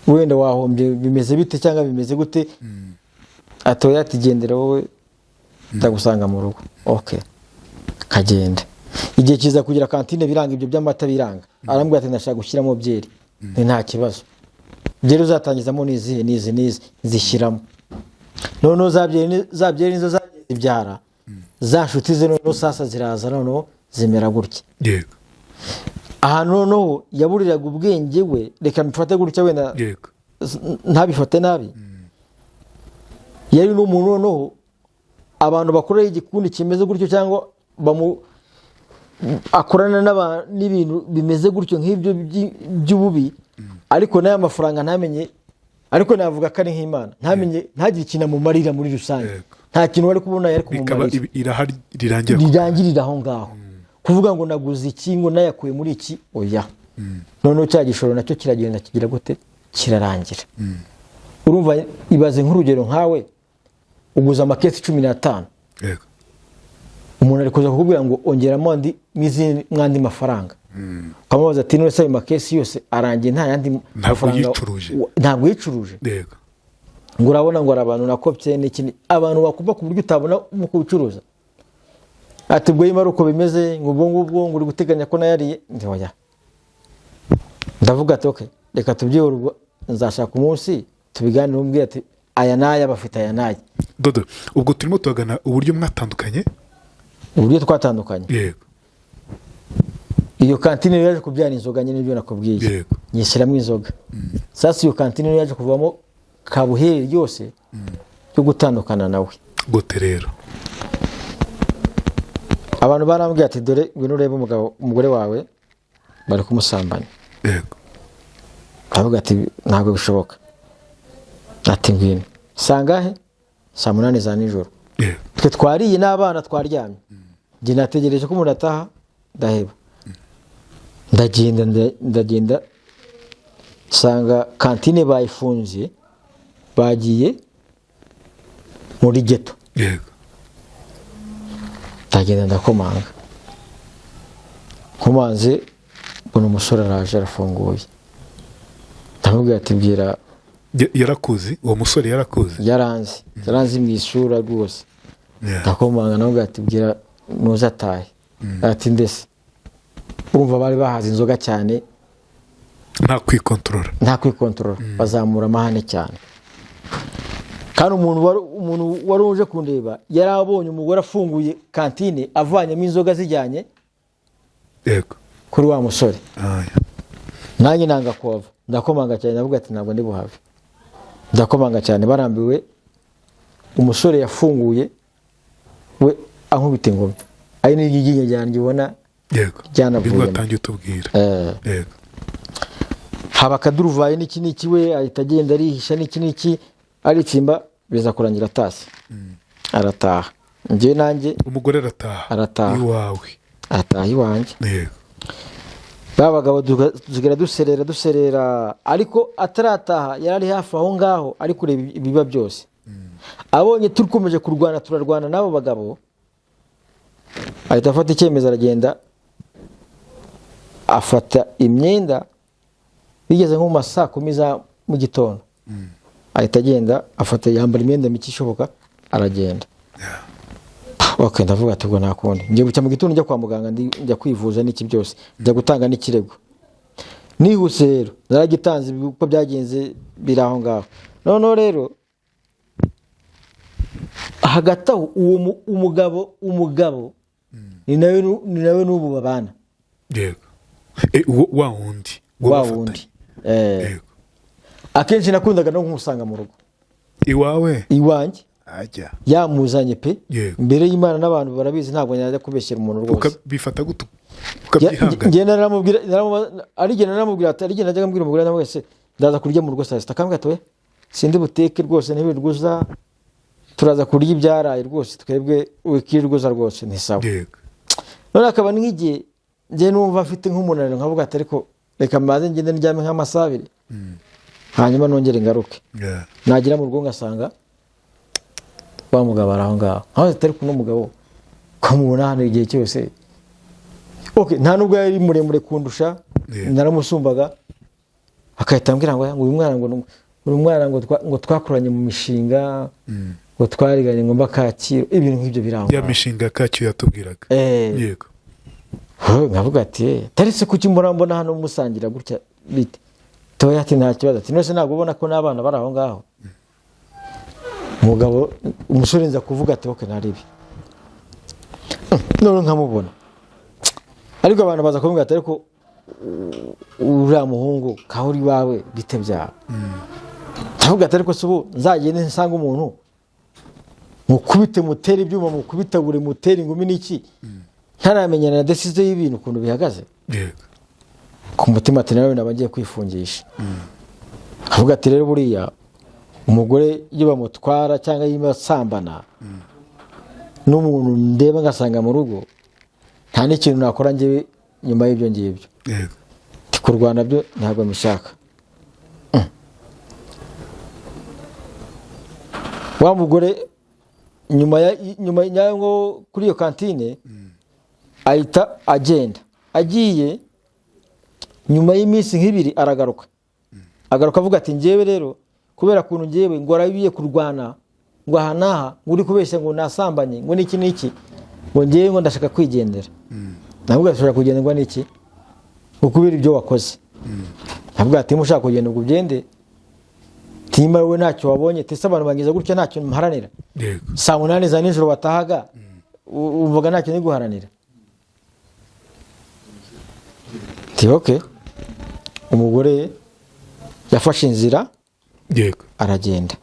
wenda wahombye, bimeze bite cyangwa bimeze gute?" Atoya ati: "Gendera wowe, ndagusanga mu rugo." Ok, kagenda. Igihe kiza kugira kantine biranga, ibyo by'amata biranga. Arambwira ati: "Ndashaka gushyiramo byeri." Ni nta kibazo, byeri uzatangizamo ni izihe? N'izi n'izi. Zishyiramo. Noneho za byeri nizo zagiye zibyara za nshuti ze. Noneho sasa ziraza, noneho zimera gutya. Ahantu noneho yaburiraga ubwenge we, reka mbifate gutya wenda, ntabifate nabi, yari n'umuntu noneho abantu bakorera igikundi kimeze gutyo cyangwa bamu akorana n'ibintu bimeze gutyo nk'ibyo by'ububi, ariko n'aya mafaranga ntamenye, ariko navuga ko ari nk'Imana, ntamenye, ntagire ikintu amumarira muri rusange. Nta kintu wari kubona yari Bikaba kumumarira. Iraha rirangira. Rirangirira aho ngaho. Kuvuga ngo naguze iki, ngo nayakuye muri iki, oya. Noneho cya gishoro nacyo kiragenda kigira gute? Kirarangira. Urumva, ibaze nk'urugero nkawe uguze amakesi 15, umuntu ari kuza kukubwira ngo ongeramo andi n'izindi mwandi mafaranga, ukamubaza ati: "None se ayo makesi yose arangiye, nta yandi Ntabwo mafaranga?" yicuruje. Ntabwo yicuruje. Ngo urabona ngo hari abantu nakopye n'ikindi, abantu bakuva ku buryo utabona mu kubicuruza. Ati: "Ubwo niba ari uko bimeze, ngo ubwo ngubwo ngo uri guteganya ko nayariye?" Ndi oya. Ndavuga ati: "Okay, reka tubyihore, ubwo nzashaka umunsi tubiganire." Umbwira ati: "Aya n'aya bafite aya n'aya." Dodo, ubwo turimo turagana uburyo mwatandukanye. Uburyo twatandukanye. Iyo kantine rero yaje kubyara inzoga nyine, nibyo nakubwiye. Nyishyiramo inzoga. Sasa iyo kantine rero yaje kuvamo kabuheri ryose yo gutandukana nawe. Gute rero? Abantu barambwiye ati: "Dore ngwino urebe umugabo, umugore wawe bari kumusambanya." Ndavuga ati: "Ntabwo bishoboka." Ati: "Ngwino." Sangahe? Saa 8 za nijoro. Twe twariye n'abana twaryamye, njye nategereje ko umuntu ataha, ndaheba. Ndagenda, ndagenda nsanga kantine bayifunze, bagiye muri geto. Ndagenda ndakomanga, nkomanze mbona umusore araje arafunguye. Ndamubwira ati: "Bwira." Yarakuzi uwo musore? Yarakuzi? Yaranzi, yaranzi mu isura rwose. Ndakomanga, ndamubwira ati: "Bwira nuza atahe." Ati: "Ndese." Urumva bari bahaze inzoga cyane. Nta kwikontorora. Nta kwikontorora, bazamura amahane cyane. Kandi umuntu wari uje kundeba yari abonye umugore afunguye kantine avanyemo inzoga zijyanye yego kuri wa musore. Aya. Nanjye nanga kuhava, ndakomanga cyane, ndavuga ati ntabwo ndi buhave. Ndakomanga cyane, barambiwe. Umusore yafunguye we ankubita ingoma, ari n'iryinyo ryanjye ubona yego ryanavuyemo. Bimwe watangiye utubwira. Yego. Haba akaduruvayi n'iki n'iki, we ahita agenda arihisha n'iki n'iki, aritsimba, biza kurangira atashye. Arataha, njyewe nanjye umugore arataha. Arataha. Iwawe. Arataha iwanjye. Yego. Ba bagabo dusigara duserera duserera, ariko atarataha yari ari hafi aho ngaho ari kureba ibiba byose. Abonye dukomeje kurwana, turarwana n'abo bagabo, ahita afata icyemezo, aragenda afata imyenda. Bigeze nko mu ma saa kumi za mu gitondo, ahita agenda afata, yambara imyenda mike ishoboka, aragenda. Ok, ndavuga ati ubwo nta kundi, ngiye gucya mu gitondo njya kwa muganga, njya kwivuza n'iki byose, njya gutanga n'ikirego nihuse. Rero naragitanze, uko byagenze biri aho ngaho. Noneho rero hagati aho uwo umugabo ni nawe n'ubu babana. Yego. Wa wundi wa bafatanye. wundi. Yego. Akenshi nakundaga no kumusanga mu rugo. Iwawe? Iwanjye. Ajya. Yamuzanye pe. Yego. Mbere y'Imana n'abantu barabizi, ntabwo najya kubeshyera umuntu rwose. Ukabifata gute, ukabyihangana? Njye naramubwira, arigenda naramubwira ati, arigenda najyaga mbwira umugore nawe wese, ndaza kurya mu rugo saa sita, akambwira ati we sindi buteke rwose, ntibirirwa, turaza kurya ibyaraye rwose, twebwe wikirirwa rwose, ni sawa. Yego. None akaba nk'igihe njye numva mfite nk'umunaniro, nkavuga ati ariko reka mbanze ngende ndyame nk'amasaha 2, hanyuma nongere ngaruke. Nagera mu rugo ngasanga wa mugabo ari aho ngaho, nkaho atari kuno mugabo ko mubona hano igihe cyose. Okay, nta nubwo yari muremure kundusha, naramusumbaga. Akahita ambwira ngo uyu mwana, ngo uyu mwana ngo twakoranye mu mishinga, ngo twariganye, ngo mba Kacyiru, ibintu nk'ibyo biri aho Ya ngaho. mishinga ya Kacyiru yatubwiraga. Yego. Nkavuga ati tarese kuki mbona mbona hano musangira gutya bite? Toya, ati nta kibazo, ati nose ntabwo ubona ko n'abana bari aho ngaho. Umugabo, umusore, nza kuvuga ati ok, ntaribi. None nkamubona, ariko abantu baza kumubwira ati ariko uriya muhungu kahuri iwawe bite byawe? Ndavuga ati ariko se ubu nzagende nsanga umuntu mukubite, mutere ibyuma, mukubitabure, mutere ingumi n'iki, ntaramenyana na décision y'ibintu ukuntu bihagaze? Yego. Ku mutima ati nawe naba ngiye kwifungisha. Avuga ati rero buriya umugore iyo bamutwara cyangwa iyo basambana n'umuntu ndeba ngasanga mu rugo, nta n'ikintu nakora njyewe nyuma y'ibyo ngibyo. Yego. Ati kurwana byo ntabwo mbishaka. Wa mugore nyuma ya ngo kuri iyo kantine ahita agenda, agiye nyuma y'iminsi nk'ibiri aragaruka. Agaruka avuga ati njyewe rero kubera ukuntu njyewe ngo arabiye kurwana, ngo aha n'aha, ngo uri kubeshya, ngo nasambanye, ngo n'iki n'iki, ngo njyewe ngo ndashaka kwigendera. Ntabwo ashobora kugenderwa n'iki, ngo kubera ibyo wakoze. Ntabwo ati niba ushaka kugenda ubwo ugende, nimba wowe ntacyo wabonye, tese abantu bangiza gutya ntacyo mparanira. Yego. Saa 8 za nijoro watahaga, wumvaga ntacyo ndi guharanira. Ati ok, umugore yafashe inzira. Yego. Aragenda,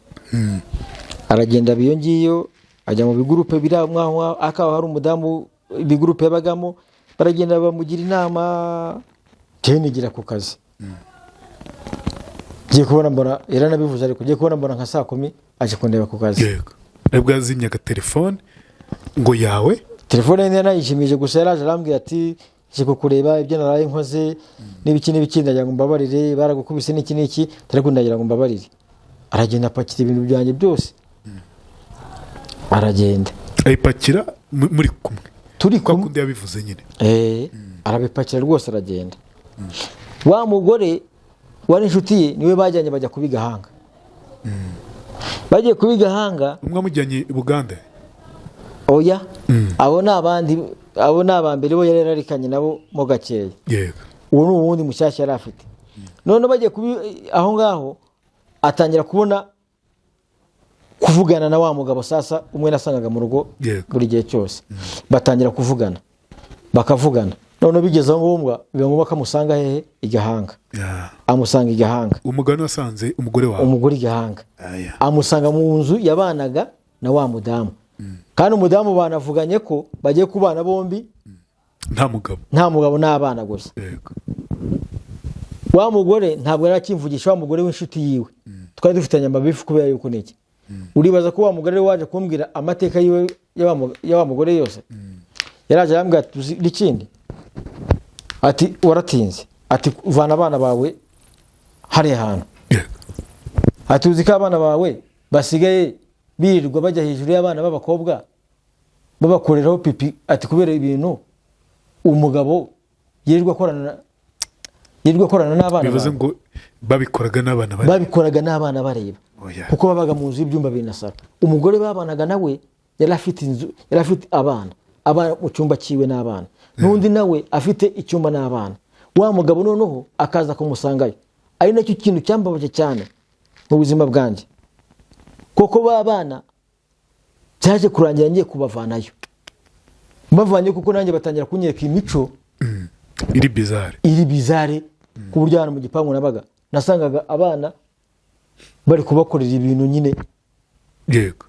aragenda aba iyo ngiyo, ajya mu bigurupe biri aho ngaho, akaba hari umudamu ibigurupe yabagamo, baragenda bamugira inama. Njyewe nigira ku kazi, ngiye kubona mbona yaranabivuze, ariko ngiye kubona mbona nka saa 10 aje kundeba ku kazi. Yego, nabwo yazimyaga telefone ngo yawe? Telefone ye yanayishimije gusa, yaraje arambwira ati nje kukureba ibyo naraye nkoze n'ibiki n'ibiki, ndagira ngo mbabarire, baragukubise n'iki n'iki, ariko ndagira ngo mbabarire. Aragenda apakira ibintu byanjye byose, aragenda. Ayipakira muri kumwe? Turi kwa kumwe. Kundi yabivuze nyine. Arabipakira rwose, aragenda. Wa mugore wari inshuti ye niwe bajyanye bajya kuba igahanga. Bagiye kuba igahanga. Umwe amujyanye i Bugande? Oya, abo ni abandi, abo ni abambere, bo yari yararikanye nabo mo gakeya. Yego. Uwo ni uwundi mushyashya yari afite. Noneho bagiye aho ngaho atangira kubona kuvugana na wa mugabo. Sasa umwe nasangaga mu rugo buri gihe cyose, batangira kuvugana, bakavugana. Noneho bigeze aho ngombwa, biba ngombwa ko amusanga hehe? I Gahanga. Amusanga i Gahanga. Umugani wasanze umugore wawe? Umugore i Gahanga. Aya. Amusanga mu nzu yabanaga na wa mudamu, kandi umudamu banavuganye ko bagiye kubana bombi. Nta mugabo. Nta mugabo n'abana gusa. Wa mugore ntabwo yari akimvugisha, wa mugore w'inshuti yiwe twari dufitanye amabifu. Kubera yuko niki? Uribaza ko wa mugore waje kumbwira amateka yiwe ya wa mugore yose, yaraje arambwira ati: "Uzi n'ikindi?" Ati: "Waratinze." Ati: "Vana abana bawe hariya hantu." Ati: "Uzi ko abana bawe basigaye birirwa bajya hejuru y'abana b'abakobwa babakoreraho pipi?" Ati: "Kubera ibintu umugabo yirirwa akorana n'abana Bivuze bawe." ngo babikoraga n'abana bari Babikoraga n'abana bareba. Oya. Kuko babaga mu nzu y'ibyumba bibiri na salo. Umugore babanaga nawe yari afite inzu, yari afite abana, abana mu cyumba cyiwe n'abana, n'undi nawe afite icyumba n'abana. Wa mugabo noneho akaza kumusangayo, ari nacyo kintu cyambabaje cyane mu buzima bwanjye, kuko ba bana byaje kurangira ngiye kubavanayo, mbavanye kuko nanjye batangira kunyereka imico iri bizarre. Iri bizarre, ku buryo hano mu gipangu nabaga nasangaga abana bari kubakorera ibintu nyine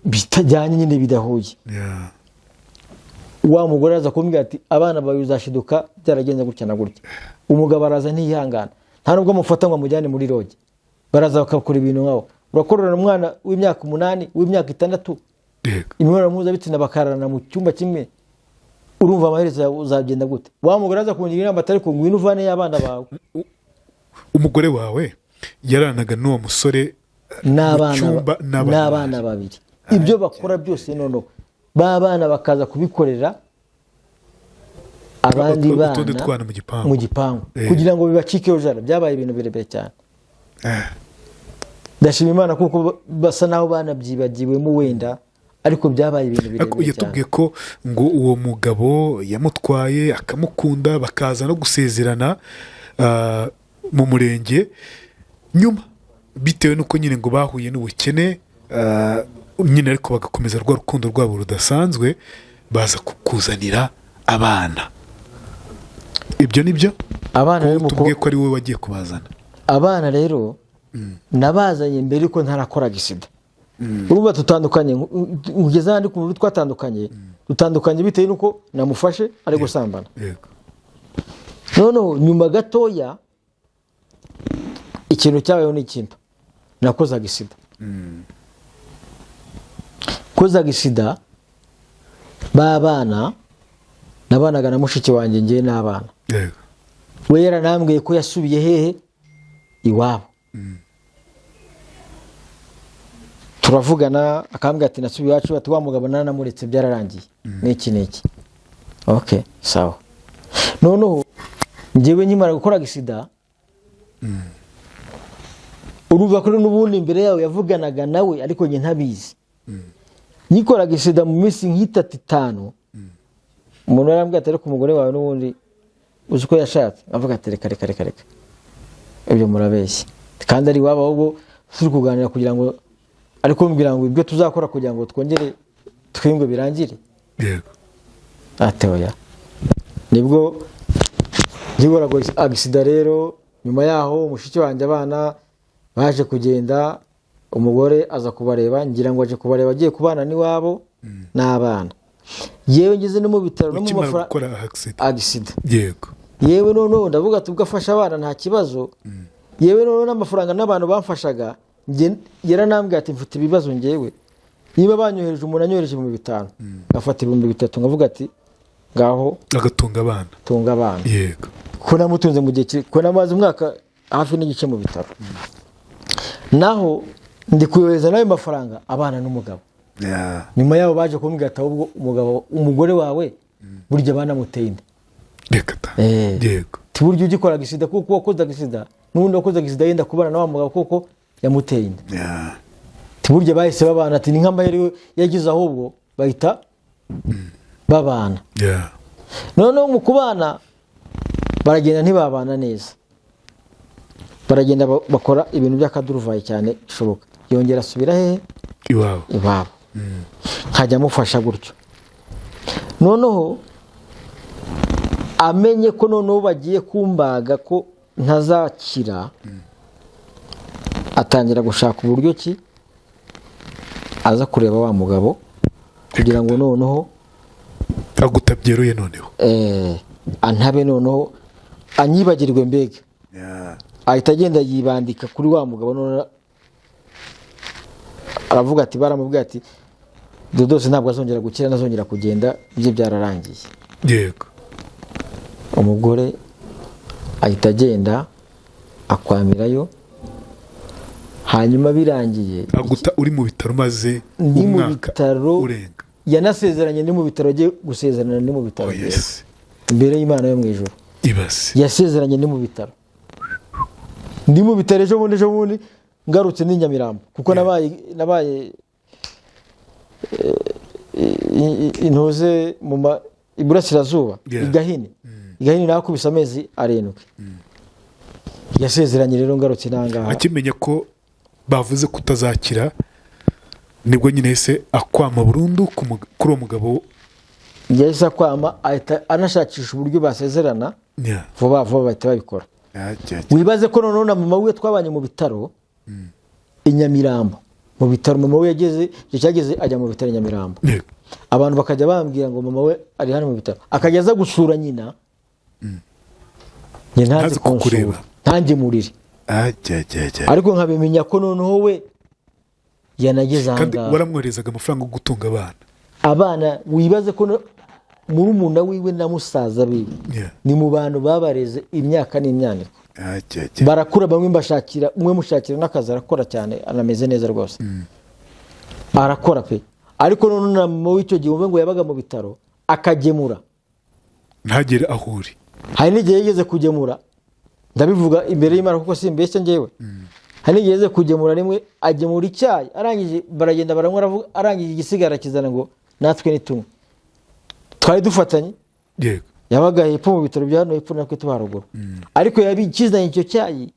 bitajyanye nyine, bidahuye. Wa mugore araza kumbwira ati: "Abana bawe uzashiduka byaragenze gutya na gutya." Umugabo araza ntiyihangana, nta nubwo amufata ngo amujyane muri lodge. Baraza bakakora ibintu nkaho urakorera umwana w'imyaka 8, w'imyaka 6 imibonano mpuzabitsina, bakararana mu cyumba kimwe. Urumva amaherezo yawe uzagenda gute? Wa mugore aza kungira inama atari ku ngwino uvaneyo abana bawe. Umugore wawe yaranaga n'uwo musore n'abana mu cyumba n'abana? N'abana babiri. Ibyo bakora byose, noneho ba bana bakaza kubikorera abandi Utundi bana twana mu gipangu. Mu gipangu. Kugira ngo bibacikeho jara, byabaye ibintu birebire cyane. Ndashima Imana kuko basa naho banabyibagiwemo wenda, ariko byabaye ibintu Ariko birebire cyane. yatubwiye ko ngo uwo mugabo yamutwaye akamukunda, bakaza no gusezerana mu murenge. Nyuma bitewe n'uko nyine ngo bahuye n'ubukene nyine, ariko bagakomeza rwa rukundo rwabo rudasanzwe, baza kukuzanira abana. Ibyo ni byo? Abana rero Tubwiye ko ari wowe wagiye kubazana. Abana rero nabazanye mbere yuko ntarakora accident. Urumva tutandukanye, ngeze ahandi ku buryo twatandukanye, dutandukanye bitewe n'uko namufashe ari gusambana. Noneho nyuma gatoya ikintu cyabayeho ni ikintu nakoze accident. Koze accident, b'abana nabanaga na mushiki wanjye, ngewe n'abana. We yaranambwiye ko yasubiye hehe? Iwabo. Turavugana, akambwira ati: "Nasubiye iwacu." Ati: "Wa mugabo naranamuretse, byararangiye n'iki n'iki." Ok, sawa. Noneho njyewe nkimara gukora accident, urumva ko n'ubundi imbere yawe yavuganaga nawe, ariko njye ntabizi. Nkikora accident, mu minsi nk'itatu, itanu, umuntu yarambwira ati: "Ariko umugore wawe n'ubundi uzi ko yashatse?" Avuga ati: "Reka, reka, reka, reka, ibyo murabeshya." Kandi ari iwabo, ahubwo turi kuganira kugira ngo ari kumbwira ngo ibyo tuzakora kugira ngo twongere twiyunge birangire. Ati: "Oya." Nibwo nkibura accident rero, nyuma yaho mushiki wanjye abana baje kugenda, umugore aza kubareba, ngira ngo aje kubareba agiye kubana n'iwabo n'abana. Yewe, ngeze no mu bitaro no mu Ukimara mafaranga gukora accident? Accident. Yewe, noneho ndavuga ati ubwo afasha abana nta kibazo. Yewe, noneho n'amafaranga n'abantu bamfashaga, njye yaranambwiye ati: "Mfite ibibazo ngewe, niba banyohereje, umuntu anyohereje 5000, ngafata 3000, nkavuga ati ngaho Agatunga abana. tunga abana." Ko namutunze mu gihe ko namaze umwaka hafi n'igice mu bitaro, naho ndi kuyohereza n'ayo mafaranga abana n'umugabo. Nyuma yaho baje kumbwira ati: "Ahubwo umugabo, umugore wawe burya banamuteye inda." Reka ta! Ati: "Burya ugikora accident, kuko wakoze accident n'ubundi wakoze accident yenda kubana na wa mugabo kuko yamuteye inda." Ati: "Burya bahise babana." Ati: "Ni nk'amahirwe yagize, ahubwo bahita babana." Noneho mu kubana baragenda ntibabana neza. Baragenda bakora ibintu by'akaduruvayi cyane bishoboka, yongera asubira hehe? Iwabo. Iwabo. Nkajya amufasha gutyo. Noneho amenye ko noneho bagiye kumbaga, ko ntazakira, atangira gushaka uburyo ki aza kureba wa mugabo kugira ngo noneho aguta byeruye noneho. Antabe, noneho anyibagirwe mbega. Ahita agenda yibandika kuri wa mugabo. Noneho aravuga ati, baramubwiye ati: "Dodose ntabwo azongera gukira, ntazongera kugenda, ibye byararangiye." Umugore ahita agenda akwamirayo. Hanyuma birangiye, aguta uri mu bitaro maze ndi mu umwaka bitaro. urenga. Yanasezeranye ndi mu bitaro, agiye gusezerana ndi mu bitaro. Oh yes. Imbere y'Imana yo mu ijuru. Ibaze. Yasezeranye ndi mu bitaro, ndi mu bitaro. Ejo bundi ngarutse ndi Nyamirambo, kuko nabaye intuze mu iburasirazuba, i Gahini. I Gahini nakubise amezi 7. Yasezeranye rero ngarutse nangaha. Akimenya ko bavuze ko utazakira, nibwo nyine yahise akwama burundu kuri uwo mugabo. Yahise akwama, ahita anashakisha uburyo basezerana vuba vuba, bahita babikora. Wibaze ko noneho na mama we twabanye mu bitaro i Nyamirambo. Mu bitaro mama we yageze, igihe cyageze ajya mu bitaro i Nyamirambo. Abantu bakajya bambwira ngo mama we ari hano mu bitaro, akajya aza gusura nyina, njye ntazi Ntazi kukureba. kunsura, ntangemurire, ariko nkabimenya ko noneho we yanageze Kandi ahangaha. waramwoherezaga amafaranga yo gutunga abana. Abana, wibaze ko murumuna wiwe na musaza biwe ni mu bantu babareze imyaka n'imyaniko, barakura. Bamwe mbashakira, umwe mushakira n'akazi, arakora cyane, anameze neza rwose, arakora pe. Ariko none na mama w'icyo gihe, wumve ngo yabaga mu bitaro akagemura. Ntagere aho uri. Hari n'igihe yigeze kugemura, ndabivuga imbere y'Imana kuko simbeshya njyewe. Hari n'igihe yigeze kugemura rimwe, agemura icyayi, arangije baragenda baranywa, aravuga, arangije igisigara kizana ngo natwe nitunywe. Twari dufatanye. Yabaga hepfo mu bitaro bya hano hepfo, natwe tuba haruguru. Ariko yabikizanye icyo cyayi,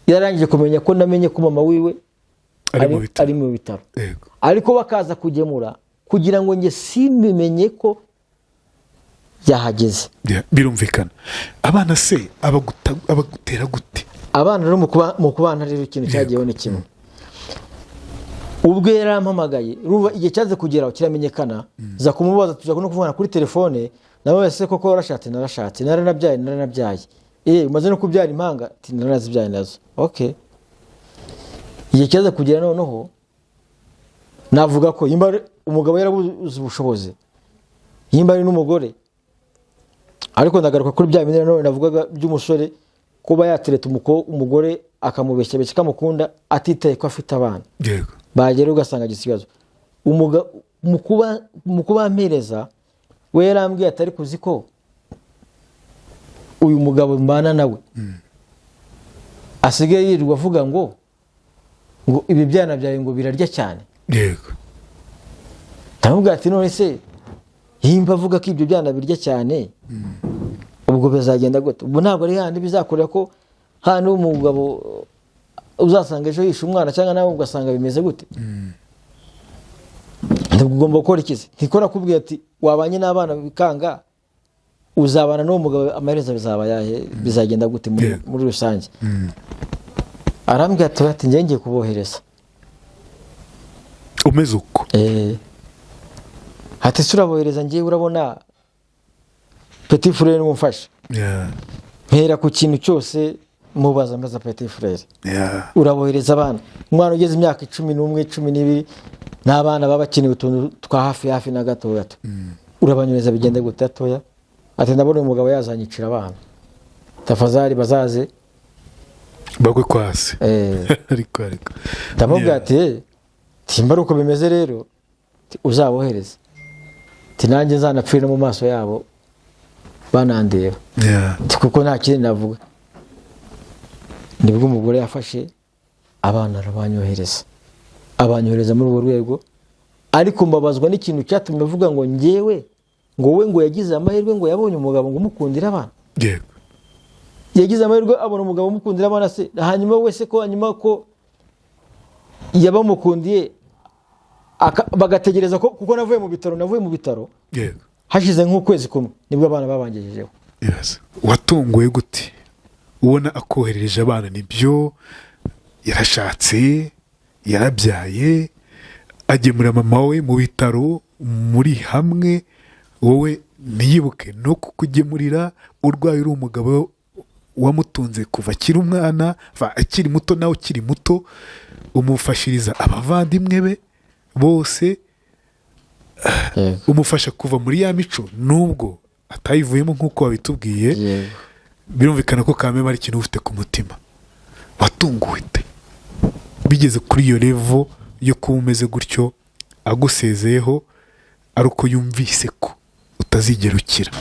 yarangije kumenya ko namenye ko mama wiwe ari mu bitaro. Ari mu bitaro. Ariko bakaza kugemura kugira ngo njye simbimenye ko yahageze. Yeah, birumvikana. Abana se abagutera gute? Abana rero, mu kubana rero, ikintu cyagiyeho ni kimwe. Ubwo yarampamagaye, urumva igihe cyaze kugeraho kiramenyekana, za kumubaza, tujya no kuvugana kuri telefone nawe: "Ese koko warashatse?" "Narashatse, naranabyaye." "Naranabyaye." "Umaze no kubyara impanga?" Ati: "Naranazibyaye nazo." Okay, igihe cyaze kugera noneho, navuga ko nimba ari umugabo yarabuze ubushobozi, nimba ari n'umugore, ariko ndagaruka kuri bya bindi nanone navugaga by'umusore kuba yatereta umugore, akamubeshya beshya akamukunda, atitaye ko afite abana. Bagera ugasanga agize ikibazo. Mu kubampereza we yarambwiye atari kuzi ko uyu mugabo mbana nawe asigaye yirirwa avuga ngo ibi byana byawe ngo birarya cyane. Ndamubwira ati: "None se yimba avuga ko ibyo byana birya cyane, ubwo bizagenda gute?" Ubwo ntabwo ari handi bizakorera, ko handi umugabo uzasanga ejo yishe umwana, cyangwa nawe ugasanga bimeze gute? Ntabwo ugomba gukora ikizi ntiko nakubwiye ati wabanye n'abana bikanga, uzabana n'uwo mugabo, amaherezo bizaba yahe? Bizagenda gute muri rusange? Arambwira ati: "Njye ngiye kubohereza." Umeze uko? Ati: "Se urabohereza? Ngewe urabona petit frère umufasha." Mpera ku kintu cyose mubaza, mbaza petit frère: "Urabohereza abana, umwana ugeze imyaka 11, 12, n'abana baba bakeneye utuntu twa hafi hafi na gato gato, urabanyureza bigende gute?" "Gatoya." Ati: "Ndabona uyu mugabo yazanyicira abana, tafazari bazaze bagwe kwasi." Ariko Ndamubwira ati: "Timba ari uko bimeze rero, ati, uzabohereze, ati nanjye nzanapfire no mu maso yabo banandeba." Ati: "Kuko nta kindi navuga." Nibwo umugore yafashe abana arabanyohereza, abanyohereza muri urwo rwego. Ariko mbabazwa n'ikintu cyatumye avuga ngo njyewe, ngo we ngo yagize amahirwe, ngo yabonye umugabo ngo umukundire abana. Yagize amahirwe abona umugabo umukundira abana se, hanyuma we se ko hanyuma ko yabamukundiye, bagategereza ko, kuko navuye mu bitaro hashize nk'ukwezi kumwe, nibwo abana babangejejeho. Yes. Watunguwe gute ubona akoherereje abana? Nibyo, yarashatse, yarabyaye, agemura mama we mu bitaro muri hamwe, wowe ntiyibuke no kukugemurira urwaye, uri umugabo wamutunze kuva akiri umwana, akiri muto, nawe ukiri muto, umufashiriza abavandimwe be bose, umufasha kuva muri ya mico nubwo atayivuyemo nk'uko wabitubwiye. Birumvikana ko kameme ari ikintu ufite ku mutima. Watunguwe te bigeze kuri iyo level yo kuba umeze gutyo, agusezeyeho ari uko yumvise ko utazigera ukira?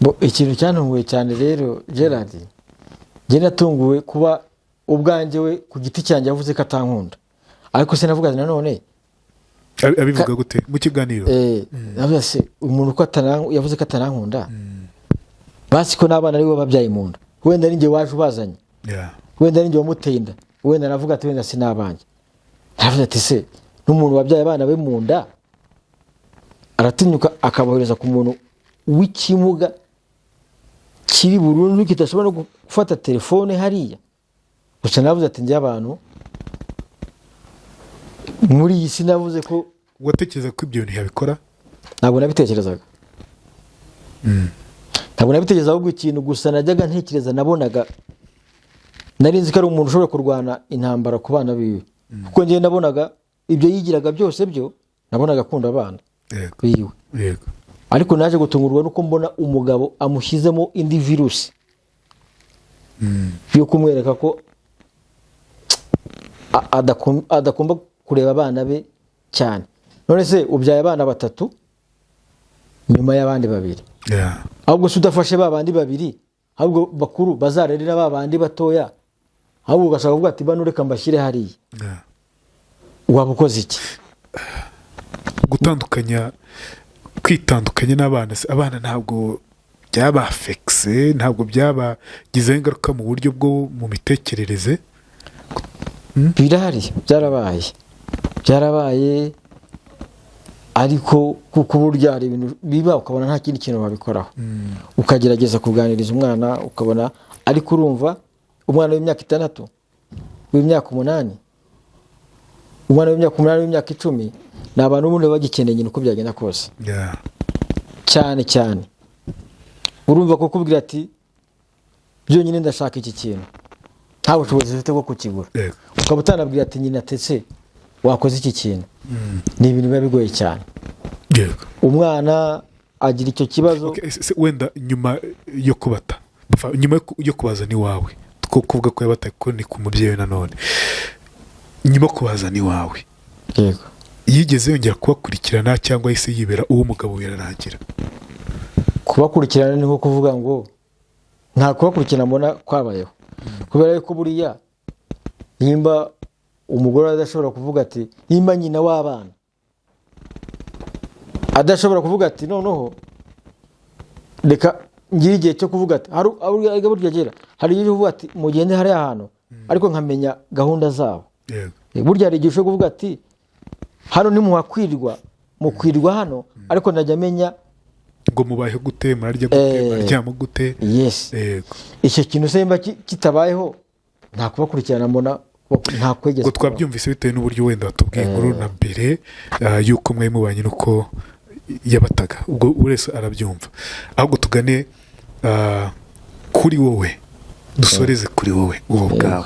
Bo, ikintu cyantunguye cyane rero, Gerard, njye natunguwe kuba ubwanjye we ku giti cyanjye yavuze ko atankunda, ariko sinavuga ati nanone. Abivuga gute mu kiganiro? Navuze se umuntu ko yavuze ko atanankunda, basi ko n'abana ari we babyaye mu nda, wenda ari njye waje ubazanye, wenda ari njye wamuteye inda, wenda navuga ati wenda sinabanjye. Navuze ati se n'umuntu wabyaye abana be mu nda aratinyuka akabohereza ku muntu w'ikimuga kiri burundu, kidashobora no gufata telefone hariya gusa? Navuze ati njye abantu muri iyi si, navuze ko Watekereza ko ibyo bintu yabikora? Ntabwo nabitekerezaga, ntabwo nabitekerezaga. Ahubwo ikintu gusa najyaga ntekereza, nabonaga, nari nzi ko ari umuntu ushobora kurwana intambara ku bana biwe, kuko njyewe nabonaga ibyo yigiraga byose byo nabonaga akunda abana biwe. Ariko naje gutungurwa nuko mbona umugabo amushyizemo indi virusi yo kumwereka ko adagomba kureba abana be cyane. None se ubyaye abana batatu nyuma y'abandi babiri, ahubwo se udafashe ba bandi babiri, ahubwo bakuru bazarerera ba bandi batoya, ahubwo ugashaka kuvuga ati bano reka mbashyire hariya, waba ukoze iki? Gutandukanya, kwitandukanya n'abana se, abana ntabwo byabafekise, ntabwo byabagizeho ingaruka mu buryo bwo mu mitekerereze? Birahari, byarabaye, byarabaye, ariko kuko burya hari ibintu biba ukabona nta kindi kintu wabikoraho, ukagerageza kuganiriza umwana ukabona, ariko urumva umwana w'imyaka 6, w'imyaka 8, umwana w'imyaka 8, w'imyaka 10, ni abantu ubundi baba bagikeneye nyina uko byagenda kose. Cyane cyane urumva kukubwira ati byonyine ndashaka iki kintu, nta bushobozi ufite bwo kukigura, ukaba utanabwira ati nyina atetse wakoze iki kintu, ni ibintu biba bigoye cyane. Umwana agira icyo kibazo. Okay, wenda nyuma yo kubata, nyuma yo kubazana iwawe, two kuvuga ko yabataye ko ni ku mubyeyi we nanone, nyuma yo kubazana iwawe, yigeze yongera kubakurikirana cyangwa yahise yibera uwo mugabo birarangira? Kubakurikirana ni nko kuvuga ngo nta kubakurikirana mbona kwabayeho, kubera yuko buriya nimba umugore adashobora kuvuga ati, nimba nyina w'abana adashobora kuvuga ati noneho reka ngire igihe cyo kuvuga ati hari burya gera hari igihe cyo kuvuga ati mugende hariya hantu, ariko nkamenya gahunda zabo. Burya hari igihe ushobora kuvuga ati hano ntimuhakwirwa, mukwirwa hano, ariko ndajya menya ngo mubayeho gute, murarya gute, muraryama gute? Yes. Icyo kintu se nimba kitabayeho, nta kubakurikirana mbona, nta kwegeza. Ngo twabyumvise bitewe n'uburyo wenda watubwiye inkuru na mbere, y'uko mwari mubanye n'uko yabataga, ubwo buri wese arabyumva. Ahubwo tugane kuri wowe, dusoreze kuri wowe, wowe ubwawe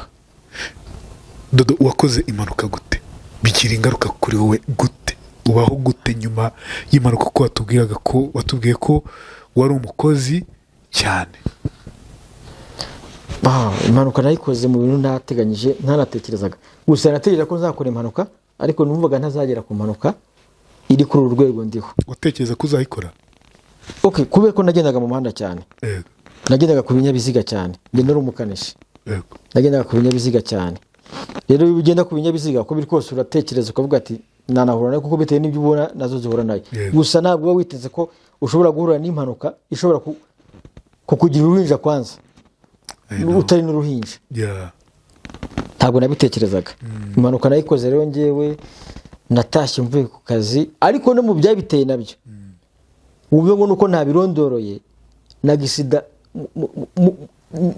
Dodo, wakoze impanuka gute? Bigira ingaruka kuri wowe gute? Ubaho gute nyuma y'impanuka, ko watubwiraga ko watubwiye ko wari umukozi cyane? Impanuka nayikoze mu bintu ntateganyije, ntanatekerezaga. Gusa natekereje ko nzakora impanuka, ariko numvaga ntazagera ku mpanuka iri kuri uru rwego ndiho. Watekereza ko uzayikora? Okay, kubera ko nagendaga mu muhanda cyane, nagendaga ku binyabiziga cyane, njye nari umukanishi. Nagendaga ku binyabiziga cyane. Rero iyo ugenda ku binyabiziga, uko biri kose uratekereza ukavuga ati nanahura nayo, kuko bitewe n'ibyo ubona nazo zihura nayo. Gusa ntabwo uba witeze ko ushobora guhura n'impanuka ishobora Kukugira uruhinja kwanza I know. utari n'uruhinja. Ntabwo nabitekerezaga. Impanuka nayikoze rero ngewe natashye mvuye ku kazi, ariko no mu byabiteye nabyo wumve ngo nuko ntabirondoroye na accident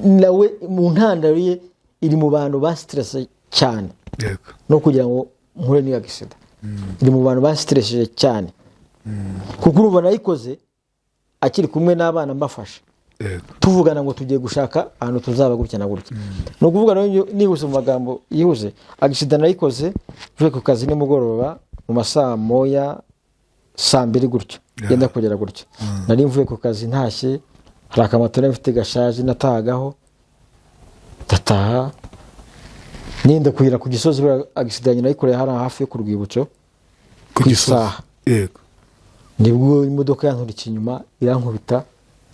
nawe mu ntandaro ye iri mu bantu ba stress cyane. No kugira ngo mpure n'iyo accident iri mu bantu basitresheje cyane, kuko urumva nayikoze akiri kumwe n'abana mbafasha, tuvugana ngo tugiye gushaka ahantu tuzaba gutya na gutya. Ni ukuvuga rero nihuse mu magambo yihuse, accident nayikoze mvuye ku kazi nimugoroba mu masaa 1, saa 2 gutyo, yenda kugera gutyo. Nari mvuye ku kazi ntashye, hari akamoto nari mfite gashaje natahagaho, ndataha nenda kugera ku Gisozi. Buriya accident yanjye nayikoreye hariya hafi yo ku rwibutso. Ku Ku Gisozi. isaha. Nibwo imodoka yanturikiye inyuma irankubita,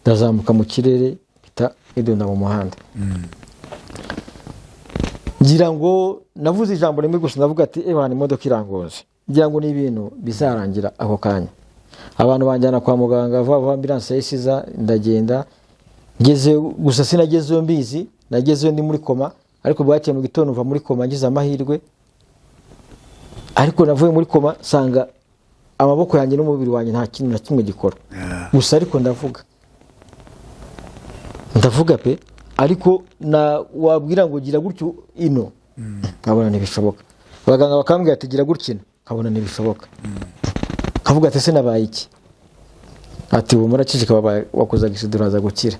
ndazamuka mu kirere mpita idunda mu muhanda. Ngira ngo navuze ijambo rimwe gusa, ndavuga ati: "Ebana, imodoka irangoze." Ngira ngo ni ibintu bizarangira ako kanya. Abantu banjyana kwa muganga vuba vuba, ambulance yahise iza, ndagenda. Ngeze gusa sinagezeyo mbizi, nagezeyo ndi muri coma, ariko bwakeye mu gitondo mva muri coma ngize amahirwe. Ariko navuye muri coma nsanga amaboko yanjye n'umubiri wanjye nta kintu na kimwe gikora. Gusa ariko ndavuga, ndavuga pe, ariko na wabwira ngo gira gutyo ino nkabona ntibishoboka. Abaganga bakambwira ati: "Gira gutya ino," nkabona ntibishoboka. Nkavuga ati: "Ese nabaye iki?" Ati: "Ubu muraceceka, wakoze accident, uraza gukira."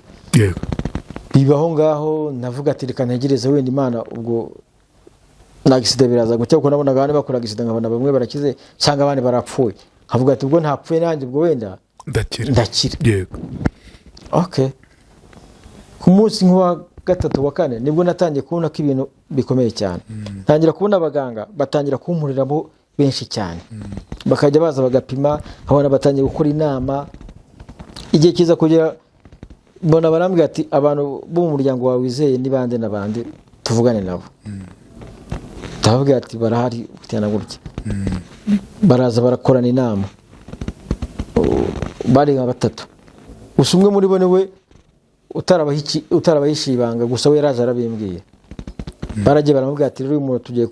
Bibaho ngaho, navuga ati: "Reka ntegereze wenda Imana, ubwo na accident biraza gukira," kuko nabonaga abandi bakora accident nkabona bamwe barakize cyangwa abandi barapfuye, nkavuga ati: "Ubwo ntapfuye nanjye, ubwo wenda ndakira." Ndakira. Okay, ku munsi nk'uwa gatatu wa kane nibwo natangiye kubona ko ibintu bikomeye cyane. Ntangira kubona abaganga batangira kumpuriramo benshi cyane, bakajya baza bagapima, nkabona batangiye gukora inama. Igihe kiza kugera mbona barambwira ati: "Abantu bo mu muryango wawe wizeye ni bande na bande, tuvugane nabo?" Ndababwira ati: "Barahari gutya na gutya." Baraza barakorana inama. Bari nka batatu gusa, umwe muri bo niwe utarabahishiye ibanga, gusa we yaraje arabimbwiye. Baragiye baramubwira ati: "Rero uyu muntu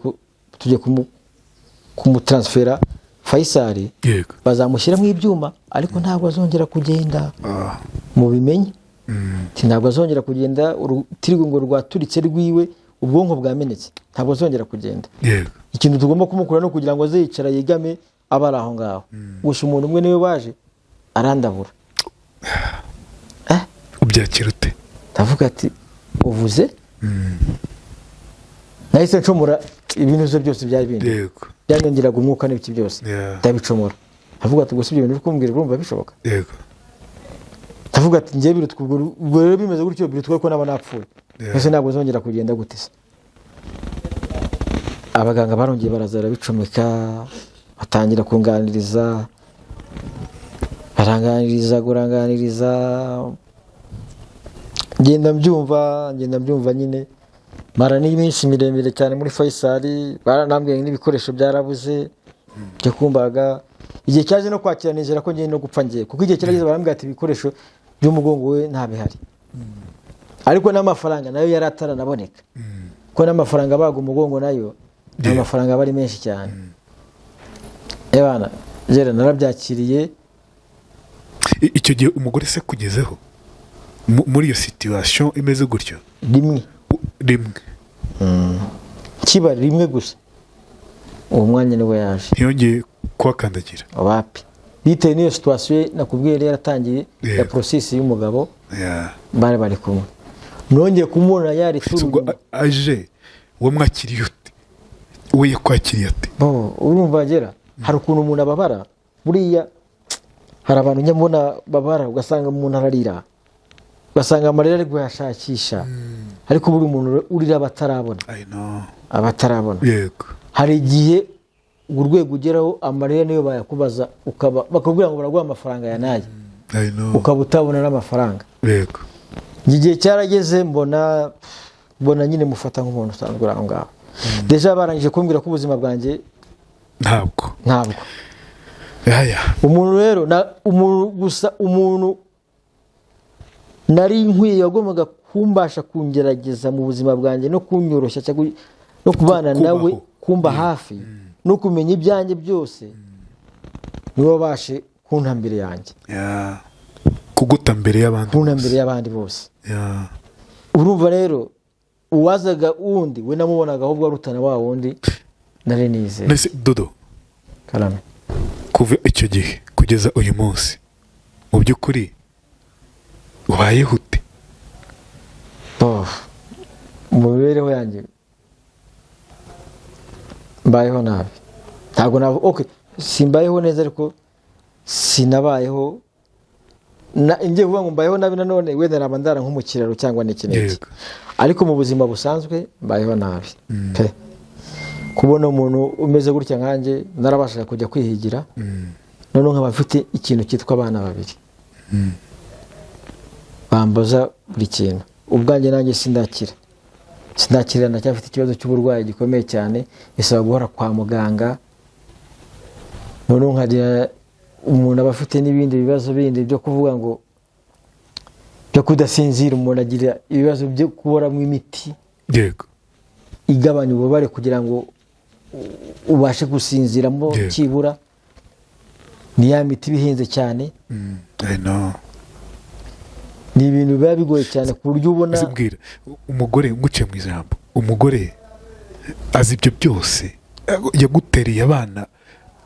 tugiye kumutaransifera Faisal, bazamushyiramo ibyuma, ariko ntabwo azongera kugenda, mubimenye." Ati: "Ntabwo azongera kugenda, urutirigongo rwaturitse rwiwe, ubwonko bwamenetse, ntabwo azongera kugenda. Ikintu tugomba kumukura no kugira ngo aze yicara yegame abe ari aho ngaho." Gusa umuntu umwe niwe waje arandabura. Ubyakira ute? Ndavuga ati: "Uvuze?" Nahise ncomora ibintu bye byose byari bindi byanyongeraga umwuka n'ibiki byose, ndabicomora. Ndavuga ati: "Gusa ibyo bintu uri kumbwira urumva bishoboka?" Ndavuga ati: "Njye birutwa ubwo rero bimeze gutyo, birutwa ko naba napfuye. Ese ntabwo nzongera kugenda gute se?" Abaganga barongeye baraza barabicomeka, batangira kunganiriza, baranganiriza, kuranganiriza, ngenda mbyumva, ngenda mbyumva nyine. Mara n'iminsi miremire cyane muri Faisal, baranambwiye n'ibikoresho byarabuze byo kumbaga. Igihe cyaje no kwakira nizera ko ngiye no gupfa ngiye, kuko igihe kirageze barambwira ati: "Ibikoresho by'umugongo we ntabihari." Ariko n'amafaranga nayo yari ataranaboneka, kuko n'amafaranga abaga umugongo nayo ni amafaranga aba ari menshi cyane. Ebana jera narabyakiriye. Icyo gihe umugore se kugezeho muri iyo situation imeze gutyo? Rimwe. Rimwe? Kiba rimwe gusa, uwo mwanya niwe yaje. Ntiyongeye kuhakandagira? Wapi, bitewe n'iyo situation nakubwiye yari yaratangiye ya process y'umugabo bari bari kumwe, nongeye kumubona yari Ese ubwo aje wamwakiriye ute? We yakwakiriye ate? Bo, urumva agera hari ukuntu umuntu ababara. Buriya hari abantu njya mbona babara, ugasanga umuntu ararira, ugasanga amarira ari kuyashakisha, ariko buri muntu urira aba atarabona, I know. aba atarabona. Hari igihe urwego ugeraho amarira niyo bayakubaza, ukaba bakubwira ngo baraguha amafaranga ya nayo, I know. ukaba utabona n'amafaranga. Igihe cyarageze mbona nyine mufata nk'umuntu usanzwe uri aho ngaho. Déjà barangije kumbwira ko ubuzima bwanjye ntabwo ntabwo yaya. Umuntu rero umuntu gusa, umuntu Nari nkwiye, wagombaga kumbasha kungerageza mu buzima bwanjye no kunyoroshya cyangwa no kubana Kubaho. nawe, kumba hafi no kumenya ibyanjye byose, niwe wabashe kunta mbere yanjye. Yeah. Kuguta mbere y'abandi Kunta bose. mbere y'abandi bose. Urumva rero, uwazaga wundi we namubonaga ahubwo arutana wa wundi nari nizeye. Nese Dodo, Karame. kuva icyo gihe kugeza uyu munsi, mu by'ukuri ubayeho ute? Oh, mu mibereho yanjye mbayeho nabi. Ntabwo navuga, okay, simbayeho neza, ariko sinabayeho ngiye kuvuga ngo mbayeho nabi nanone wenda naba ndara nko mu kiraro cyangwa n'iki n'iki. Ariko mu buzima busanzwe mbayeho nabi pe. Kubona umuntu umeze gutya nkanjye narabashaga kujya kwihigira, noneho nkaba mfite ikintu cyitwa abana babiri bambaza buri kintu. Ubwanjye nanjye sindakira, sindakira, ndacyafite ikibazo cy'uburwayi gikomeye cyane, bisaba guhora kwa muganga. Noneho nkagira umuntu aba afite n'ibindi bibazo bindi byo kuvuga ngo byo kudasinzira, umuntu agira ibibazo byo kuboramo imiti igabanya ububabare kugira ngo ubashe gusinziramo. Cyibura ni ya miti iba ihenze cyane. I know. Ni ibintu biba bigoye cyane ku buryo ubona Ese mbwira, umugore, nguciye mu ijambo, umugore azi ibyo byose, yagutereye abana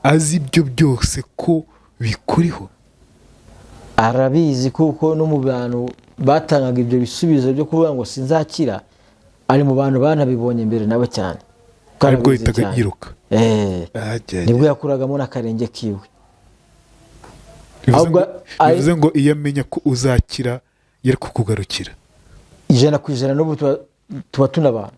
azi ibyo byose ko bikuriho? Arabizi, kuko no mu bantu batangaga ibyo bisubizo byo kuvuga ngo sinzakira, ari mu bantu banabibonye mbere nawe cyane. Kuko Aribwo arabizi yahitaga cyane. yiruka. Eh, Ajya, nibwo yakuragamo n'akarenge kiwe. Bivuze Ahubwo bivuze ngo iyo amenya ko uzakira yari kukugarukira. 100%. N'ubu tuba tunabana.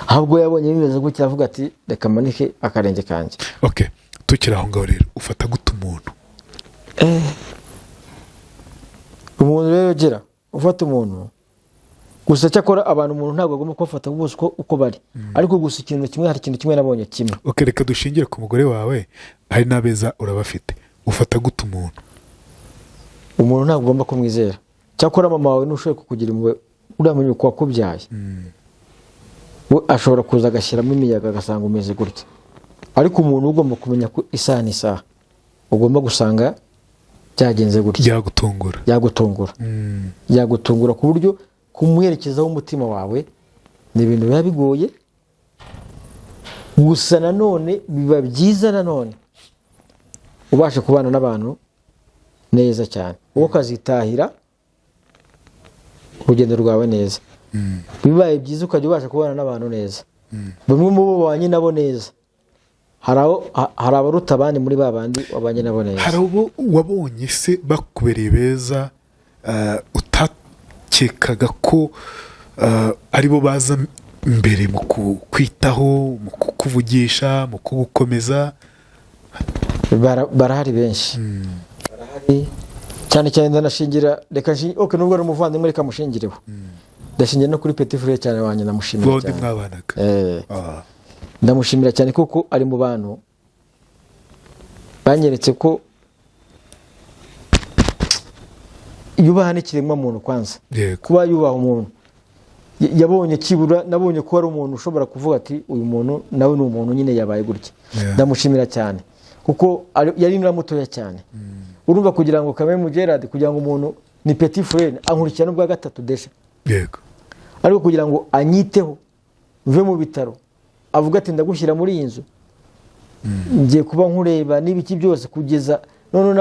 Ahubwo yabonye bimeze gutya avuga ati: "Reka manike akarenge kanjye." Ok, tukiri aho ngaho rero, ufata gute umuntu? Umuntu rero gira ufata umuntu gusa, cyakora abantu, umuntu ntabwo agomba kubafata bose uko bari, ariko gusa ikintu kimwe, hari ikintu kimwe nabonye kimwe. Ok, reka dushingire ku mugore wawe, hari n'abeza urabafite. Ufata gute umuntu? Umuntu ntabwo ugomba kumwizera. Cyakora mama wawe ntushoboye kukugira impuhwe, uriya munyuko wakubyaye, we ashobora kuza agashyiramo imiyaga agasanga umeze gutya. Ariko umuntu ugomba kumenya ko isaha n'isaha ugomba gusanga byagenze gutya. Byagutungura. Yagutungura. Yagutungura ku buryo kumwerekezaho umutima wawe ni ibintu biba bigoye. Gusa nanone biba byiza nanone ubasha kubana n'abantu neza cyane, wowe ukazitahira urugendo rwawe neza. Bibaye byiza ukajya ubasha kubana n'abantu neza, bamwe mu bo babanye nabo neza, hari abaruta abandi muri ba bandi wabanye nabo neza. Hari abo wabonye se bakubereye beza, utakekaga ko aribo baza mbere mu kukwitaho, mu kukuvugisha, mu kugukomeza? Barahari benshi, barahari cyane cyane. Ndanashingira, reka okay, nubwo ari umuvandimwe, reka mushingireho. Ndashingira no kuri petit frère cyane wanjye, ndamushimira Bombi cyane. mwabanaga? Eh, Ah. ndamushimira cyane kuko ari mu bantu banyeretse ko yubaha n'ikiremwamuntu kwanza. Kuba yubaha umuntu, yabonye kibura, nabonye ko ari umuntu ushobora kuvuga ati: "Uyu muntu nawe ni umuntu nyine, yabaye gutya." Ndamushimira cyane kuko yari na mutoya cyane. Urumva, kugira ngo Kamemu Gerard, kugira ngo umuntu ni petit frère ankurikira n'ubwa gatatu déjà, ariko kugira ngo anyiteho mve mu bitaro, avuga ati: "Ndagushyira muri iyi nzu, ngiye kuba nkureba n'ibiki byose," kugeza none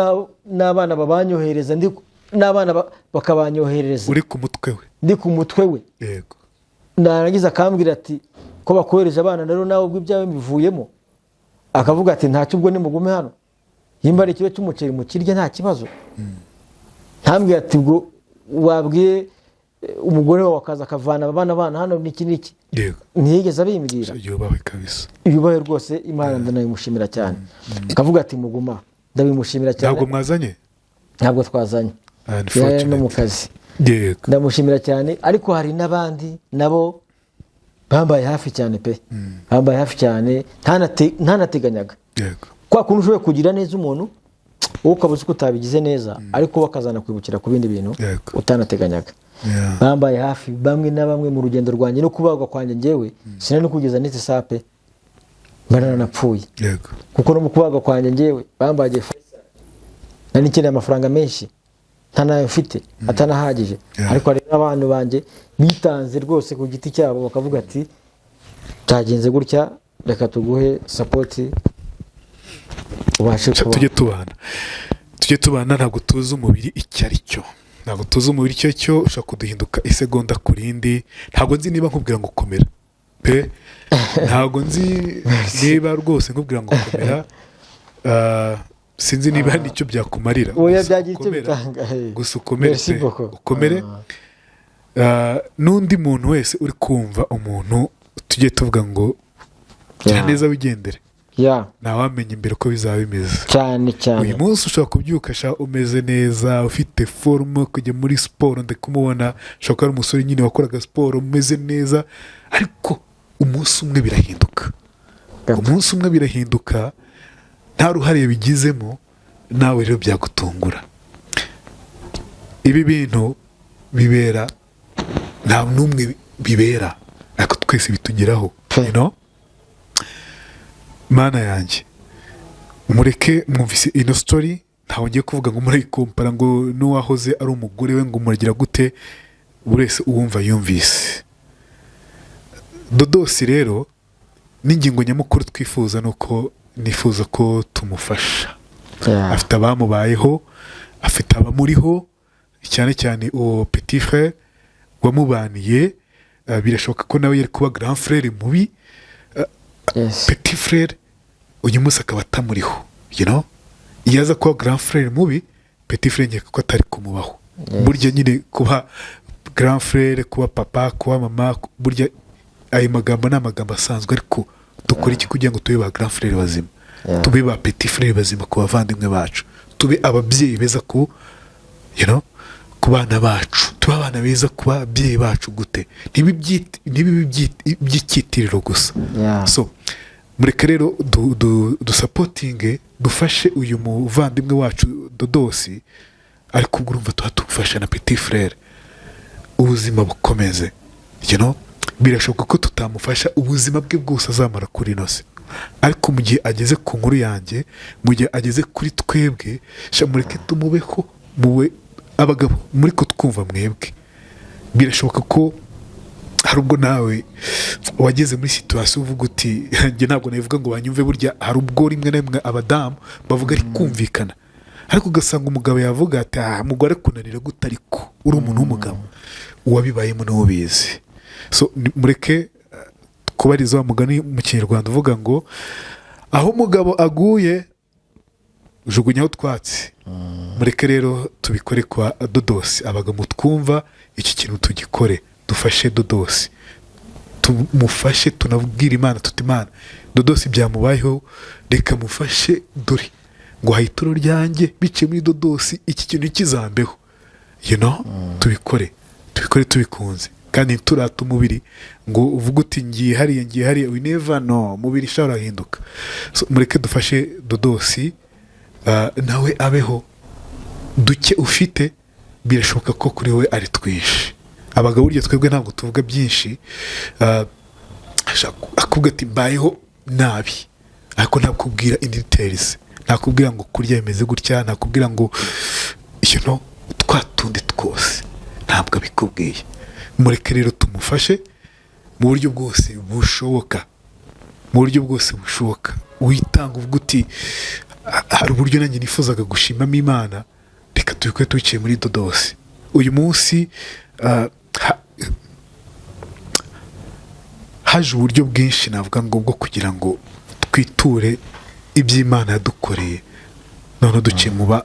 n'abana babanyohereza, n'abana bakabanyoherereza. Uri ku mutwe we. Ndi ku mutwe we. Narangiza akambwira ati: "Ko bakohereje abana rero, nawe ubwo ibyawe bivuyemo," akavuga ati: "Ntacyo, ubwo nimugume hano, nimba ari ikiro cy'umuceri mukirye, nta kibazo." Ntambwira ati: "Ubwo wabwiye umugore wawe akaza akavana abana hano n'iki n'iki." Ntiyigeze abimbwira. Yubahwe kabisa. Yubahwe rwose, Imana ndanabimushimira cyane. Akavuga ati: "Muguma," ndabimushimira cyane. Ntabwo mwazanye? Ntabwo twazanye, yari no mu Unfortunate. kazi. Ndamushimira cyane, ariko hari n'abandi nabo bambaye hafi cyane pe, bambaye hafi cyane ntanateganyaga. Kwa kuntu ushoboye kugira neza umuntu. Wowe ukaba uzi ko utabigize neza, ariko we akazanakwibukira ku bindi bintu utanateganyaga. Bambaye hafi bamwe na bamwe mu rugendo rwanjye no kubagwa kwanjye. Njyewe sinari no kugeza n'izi sape mba naranapfuye, kuko no mu kubagwa kwanjye njyewe bambagiye Faisal, nari nkeneye amafaranga menshi ntanayo mfite, atanahagije. Ariko hari n'abantu banjye bitanze rwose ku giti cyabo, bakavuga ati: "Byagenze gutya, reka tuguhe support ubashe kuba." Tujye tubana, tujye tubana. Ntabwo tuzi umubiri icyo ari cyo, ntabwo tuzi umubiri icyo ari cyo. Ushobora kuduhinduka isegonda ku rindi. Ntabwo nzi niba nkubwira ngo komera pe, ntabwo nzi niba rwose nkubwira ngo komera. Sinzi niba nicyo byakumarira. Oya, Gusa byagira icyo ukomere. bitanga, hey. Gusa ukomere Merci pe. beaucoup. Ukomere. N'undi muntu wese uri kumva umuntu, tujye tuvuga ngo gira neza wigendere. Ntawamenya imbere uko bizaba bimeze. Cyane cyane. Uyu munsi ushobora kubyuka sha umeze neza, ufite forme, kujya muri siporo. Ndi kumubona, ushobora kuba ari umusore nyine wakoraga siporo, umeze neza, ariko umunsi umwe birahinduka. Gato. Umunsi umwe birahinduka nta ruhare yabigizemo, nawe rero byagutungura. Ibi bintu bibera nta n'umwe bibera, ariko twese bitugeraho. Pe. You know? Mana yanjye, mureke mwumvise ino story. Ntawe ngiye kuvuga ngo murayikompara ngo n'uwahoze ari umugore we, ngo muragira gute. Buri wese uwumva yumvise Dodosi. Rero n'ingingo nyamukuru twifuza ni uko nifuza ko tumufasha. Afite abamubayeho, afite abamuriho, cyane cyane uwo petit frère wamubaniye. Birashoboka ko nawe yari kuba grand frère mubi. Petit frère uyu munsi akaba atamuriho. Iyo aza kuba grand frère mubi, petit frère nkeka ko atari kumubaho. Burya nyine kuba grand frère, kuba papa, kuba mama, burya ayo magambo ni amagambo asanzwe, ariko dukora iki kugira ngo tube ba grand frère bazima, tube ba petit frère bazima ku bavandimwe bacu, tube ababyeyi beza ku you know, ku bana bacu, tube abana beza ku babyeyi bacu? Gute? Ntibibe iby'icyitiriro gusa. So mureke rero dusupportinge, dufashe uyu muvandimwe wacu Dodosi, ariko ubwo urumva tuba tufasha na petit frère, ubuzima bukomeze. Birashoboka ko tutamufasha ubuzima bwe bwose azamara kuri ino si, ariko mu gihe ageze ku nkuru yanjye, mu gihe ageze kuri twebwe, sha mureke tumubeho. Muwe abagabo muri kutwumva mwebwe, birashoboka ko hari ubwo nawe wageze muri situation uvuga uti: "Njye ntabwo nabivuga ngo banyumve." Burya hari ubwo rimwe na rimwe abadamu bavuga ari kumvikana, ariko ugasanga umugabo yavuga ati: "Ah, umugore kunanira gute?" Ariko uri umuntu w'umugabo, uwabibayemo niwe ubizi. So mureke kubariza wa mugani mu Kinyarwanda uvuga ngo: "Aho umugabo aguye jugunyaho utwatsi." Mureke rero tubikore kwa Dodosi. Abagabo twumva iki kintu tugikore, dufashe Dodosi, tumufashe, tunabwire Imana tuti: "Imana, Dodosi byamubayeho, reka mufashe. Dore ngo ituro ryanjye biciye muri Dodosi, iki kintu kizambeho." Tubikore, tubikore tubikunze, kandi ntiturate umubiri ngo uvuge uti: "Ngiye hariya, ngiye hariya." We never know, umubiri ushobora urahinduka. So, mureke dufashe Dodosi, nawe abeho. Duke ufite birashoboka ko kuri we ari twinshi. Abagabo burya twebwe ntabwo tuvuga byinshi. Ashaka akubwira ati: "Mbayeho nabi," ariko ntakubwira in details, ntakubwira ngo kurya bimeze gutya, ntakubwira ngo twa tundi twose, ntabwo abikubwiye. Mureke rero tumufashe mu buryo bwose bushoboka, mu buryo bwose bushoboka. Witanga uvuga uti: "Hari uburyo nanjye nifuzaga gushimamo Imana, reka tubikore tubiciye muri Dodosi." Uyu munsi haje uburyo bwinshi, navuga ngo bwo kugira ngo twiture iby'Imana yadukoreye, none duciye mu ba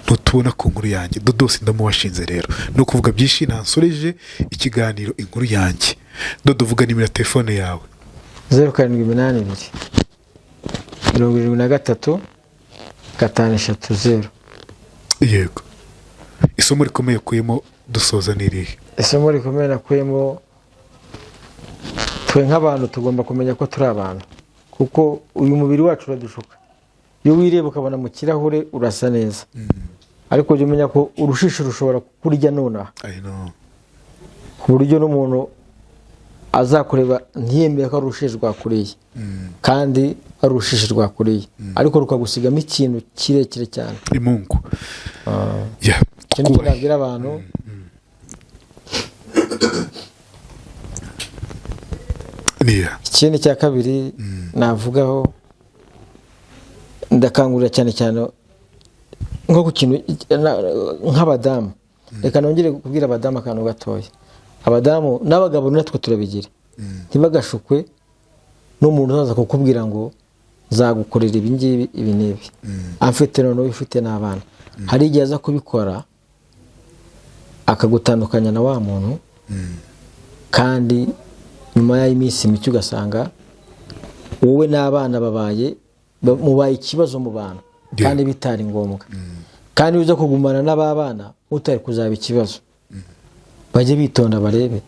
ntutubona ku nkuru yanjye. Dodosi ndamubashinze. Rero ni ukuvuga byinshi, ntansoreje ikiganiro inkuru yanjye. Dodo, vuga nimero ya telefone yawe. 0782 73 530. Yego. Isomo rikomeye ukuyemo dusoza ni irihe? Isomo rikomeye nakuyemo, twe nk'abantu tugomba kumenya ko turi abantu, kuko uyu mubiri wacu uradushuka. Iyo wireba ukabona mu kirahure urasa neza, ariko jya umenya ko urushishi rushobora kukurya nonaha, I know. ku buryo n'umuntu azakureba ntiyemere ko ari urushishi rwakuriye, kandi ari urushishi rwakuriye, ariko rukagusigamo ikintu kirekire cyane. Imungu. Yeah. Icyo nicyo Kubahe. nabwira abantu. Yeah. Ikindi cya kabiri navugaho, ndakangurira cyane cyane nko ku kintu nk'abadamu. Reka nongere kubwira abadamu akantu gatoya. Abadamu n'abagabo natwe turabigira, ntibagashukwe n'umuntu uzaza kukubwira ngo nzagukorera ibi ngibi, ibi n'ibi, amfite noneho ufite n'abana. Hari igihe aza kubikora akagutandukanya na wa muntu, kandi nyuma y'iminsi mike ugasanga wowe n'abana babaye mubaye ikibazo mu bantu, kandi bitari ngombwa. Kandi uza kugumana n'ababana utari kuzaba ikibazo. Bajye bitonda barebe.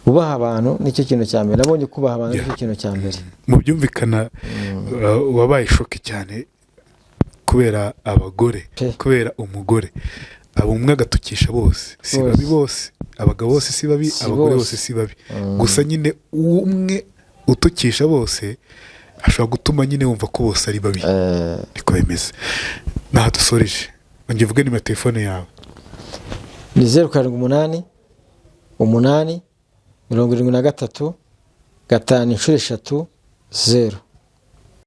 Ubaha abantu nicyo kintu cya mbere nabonye. Kubaha abantu nicyo kintu cya mbere. Mu byumvikana, wabaye choqué cyane kubera abagore, kubera umugore aba umwe agatukisha bose. Si Bose. babi bose, abagabo bose si babi, Si abagore bose. bose si babi. Gusa nyine umwe utukisha bose ashobora gutuma nyine wumva ko bose ari babi. Niko bimeze. Naha dusoreje, ongera uvuge nimero telefone yawe. Ni 0788 73 5 000.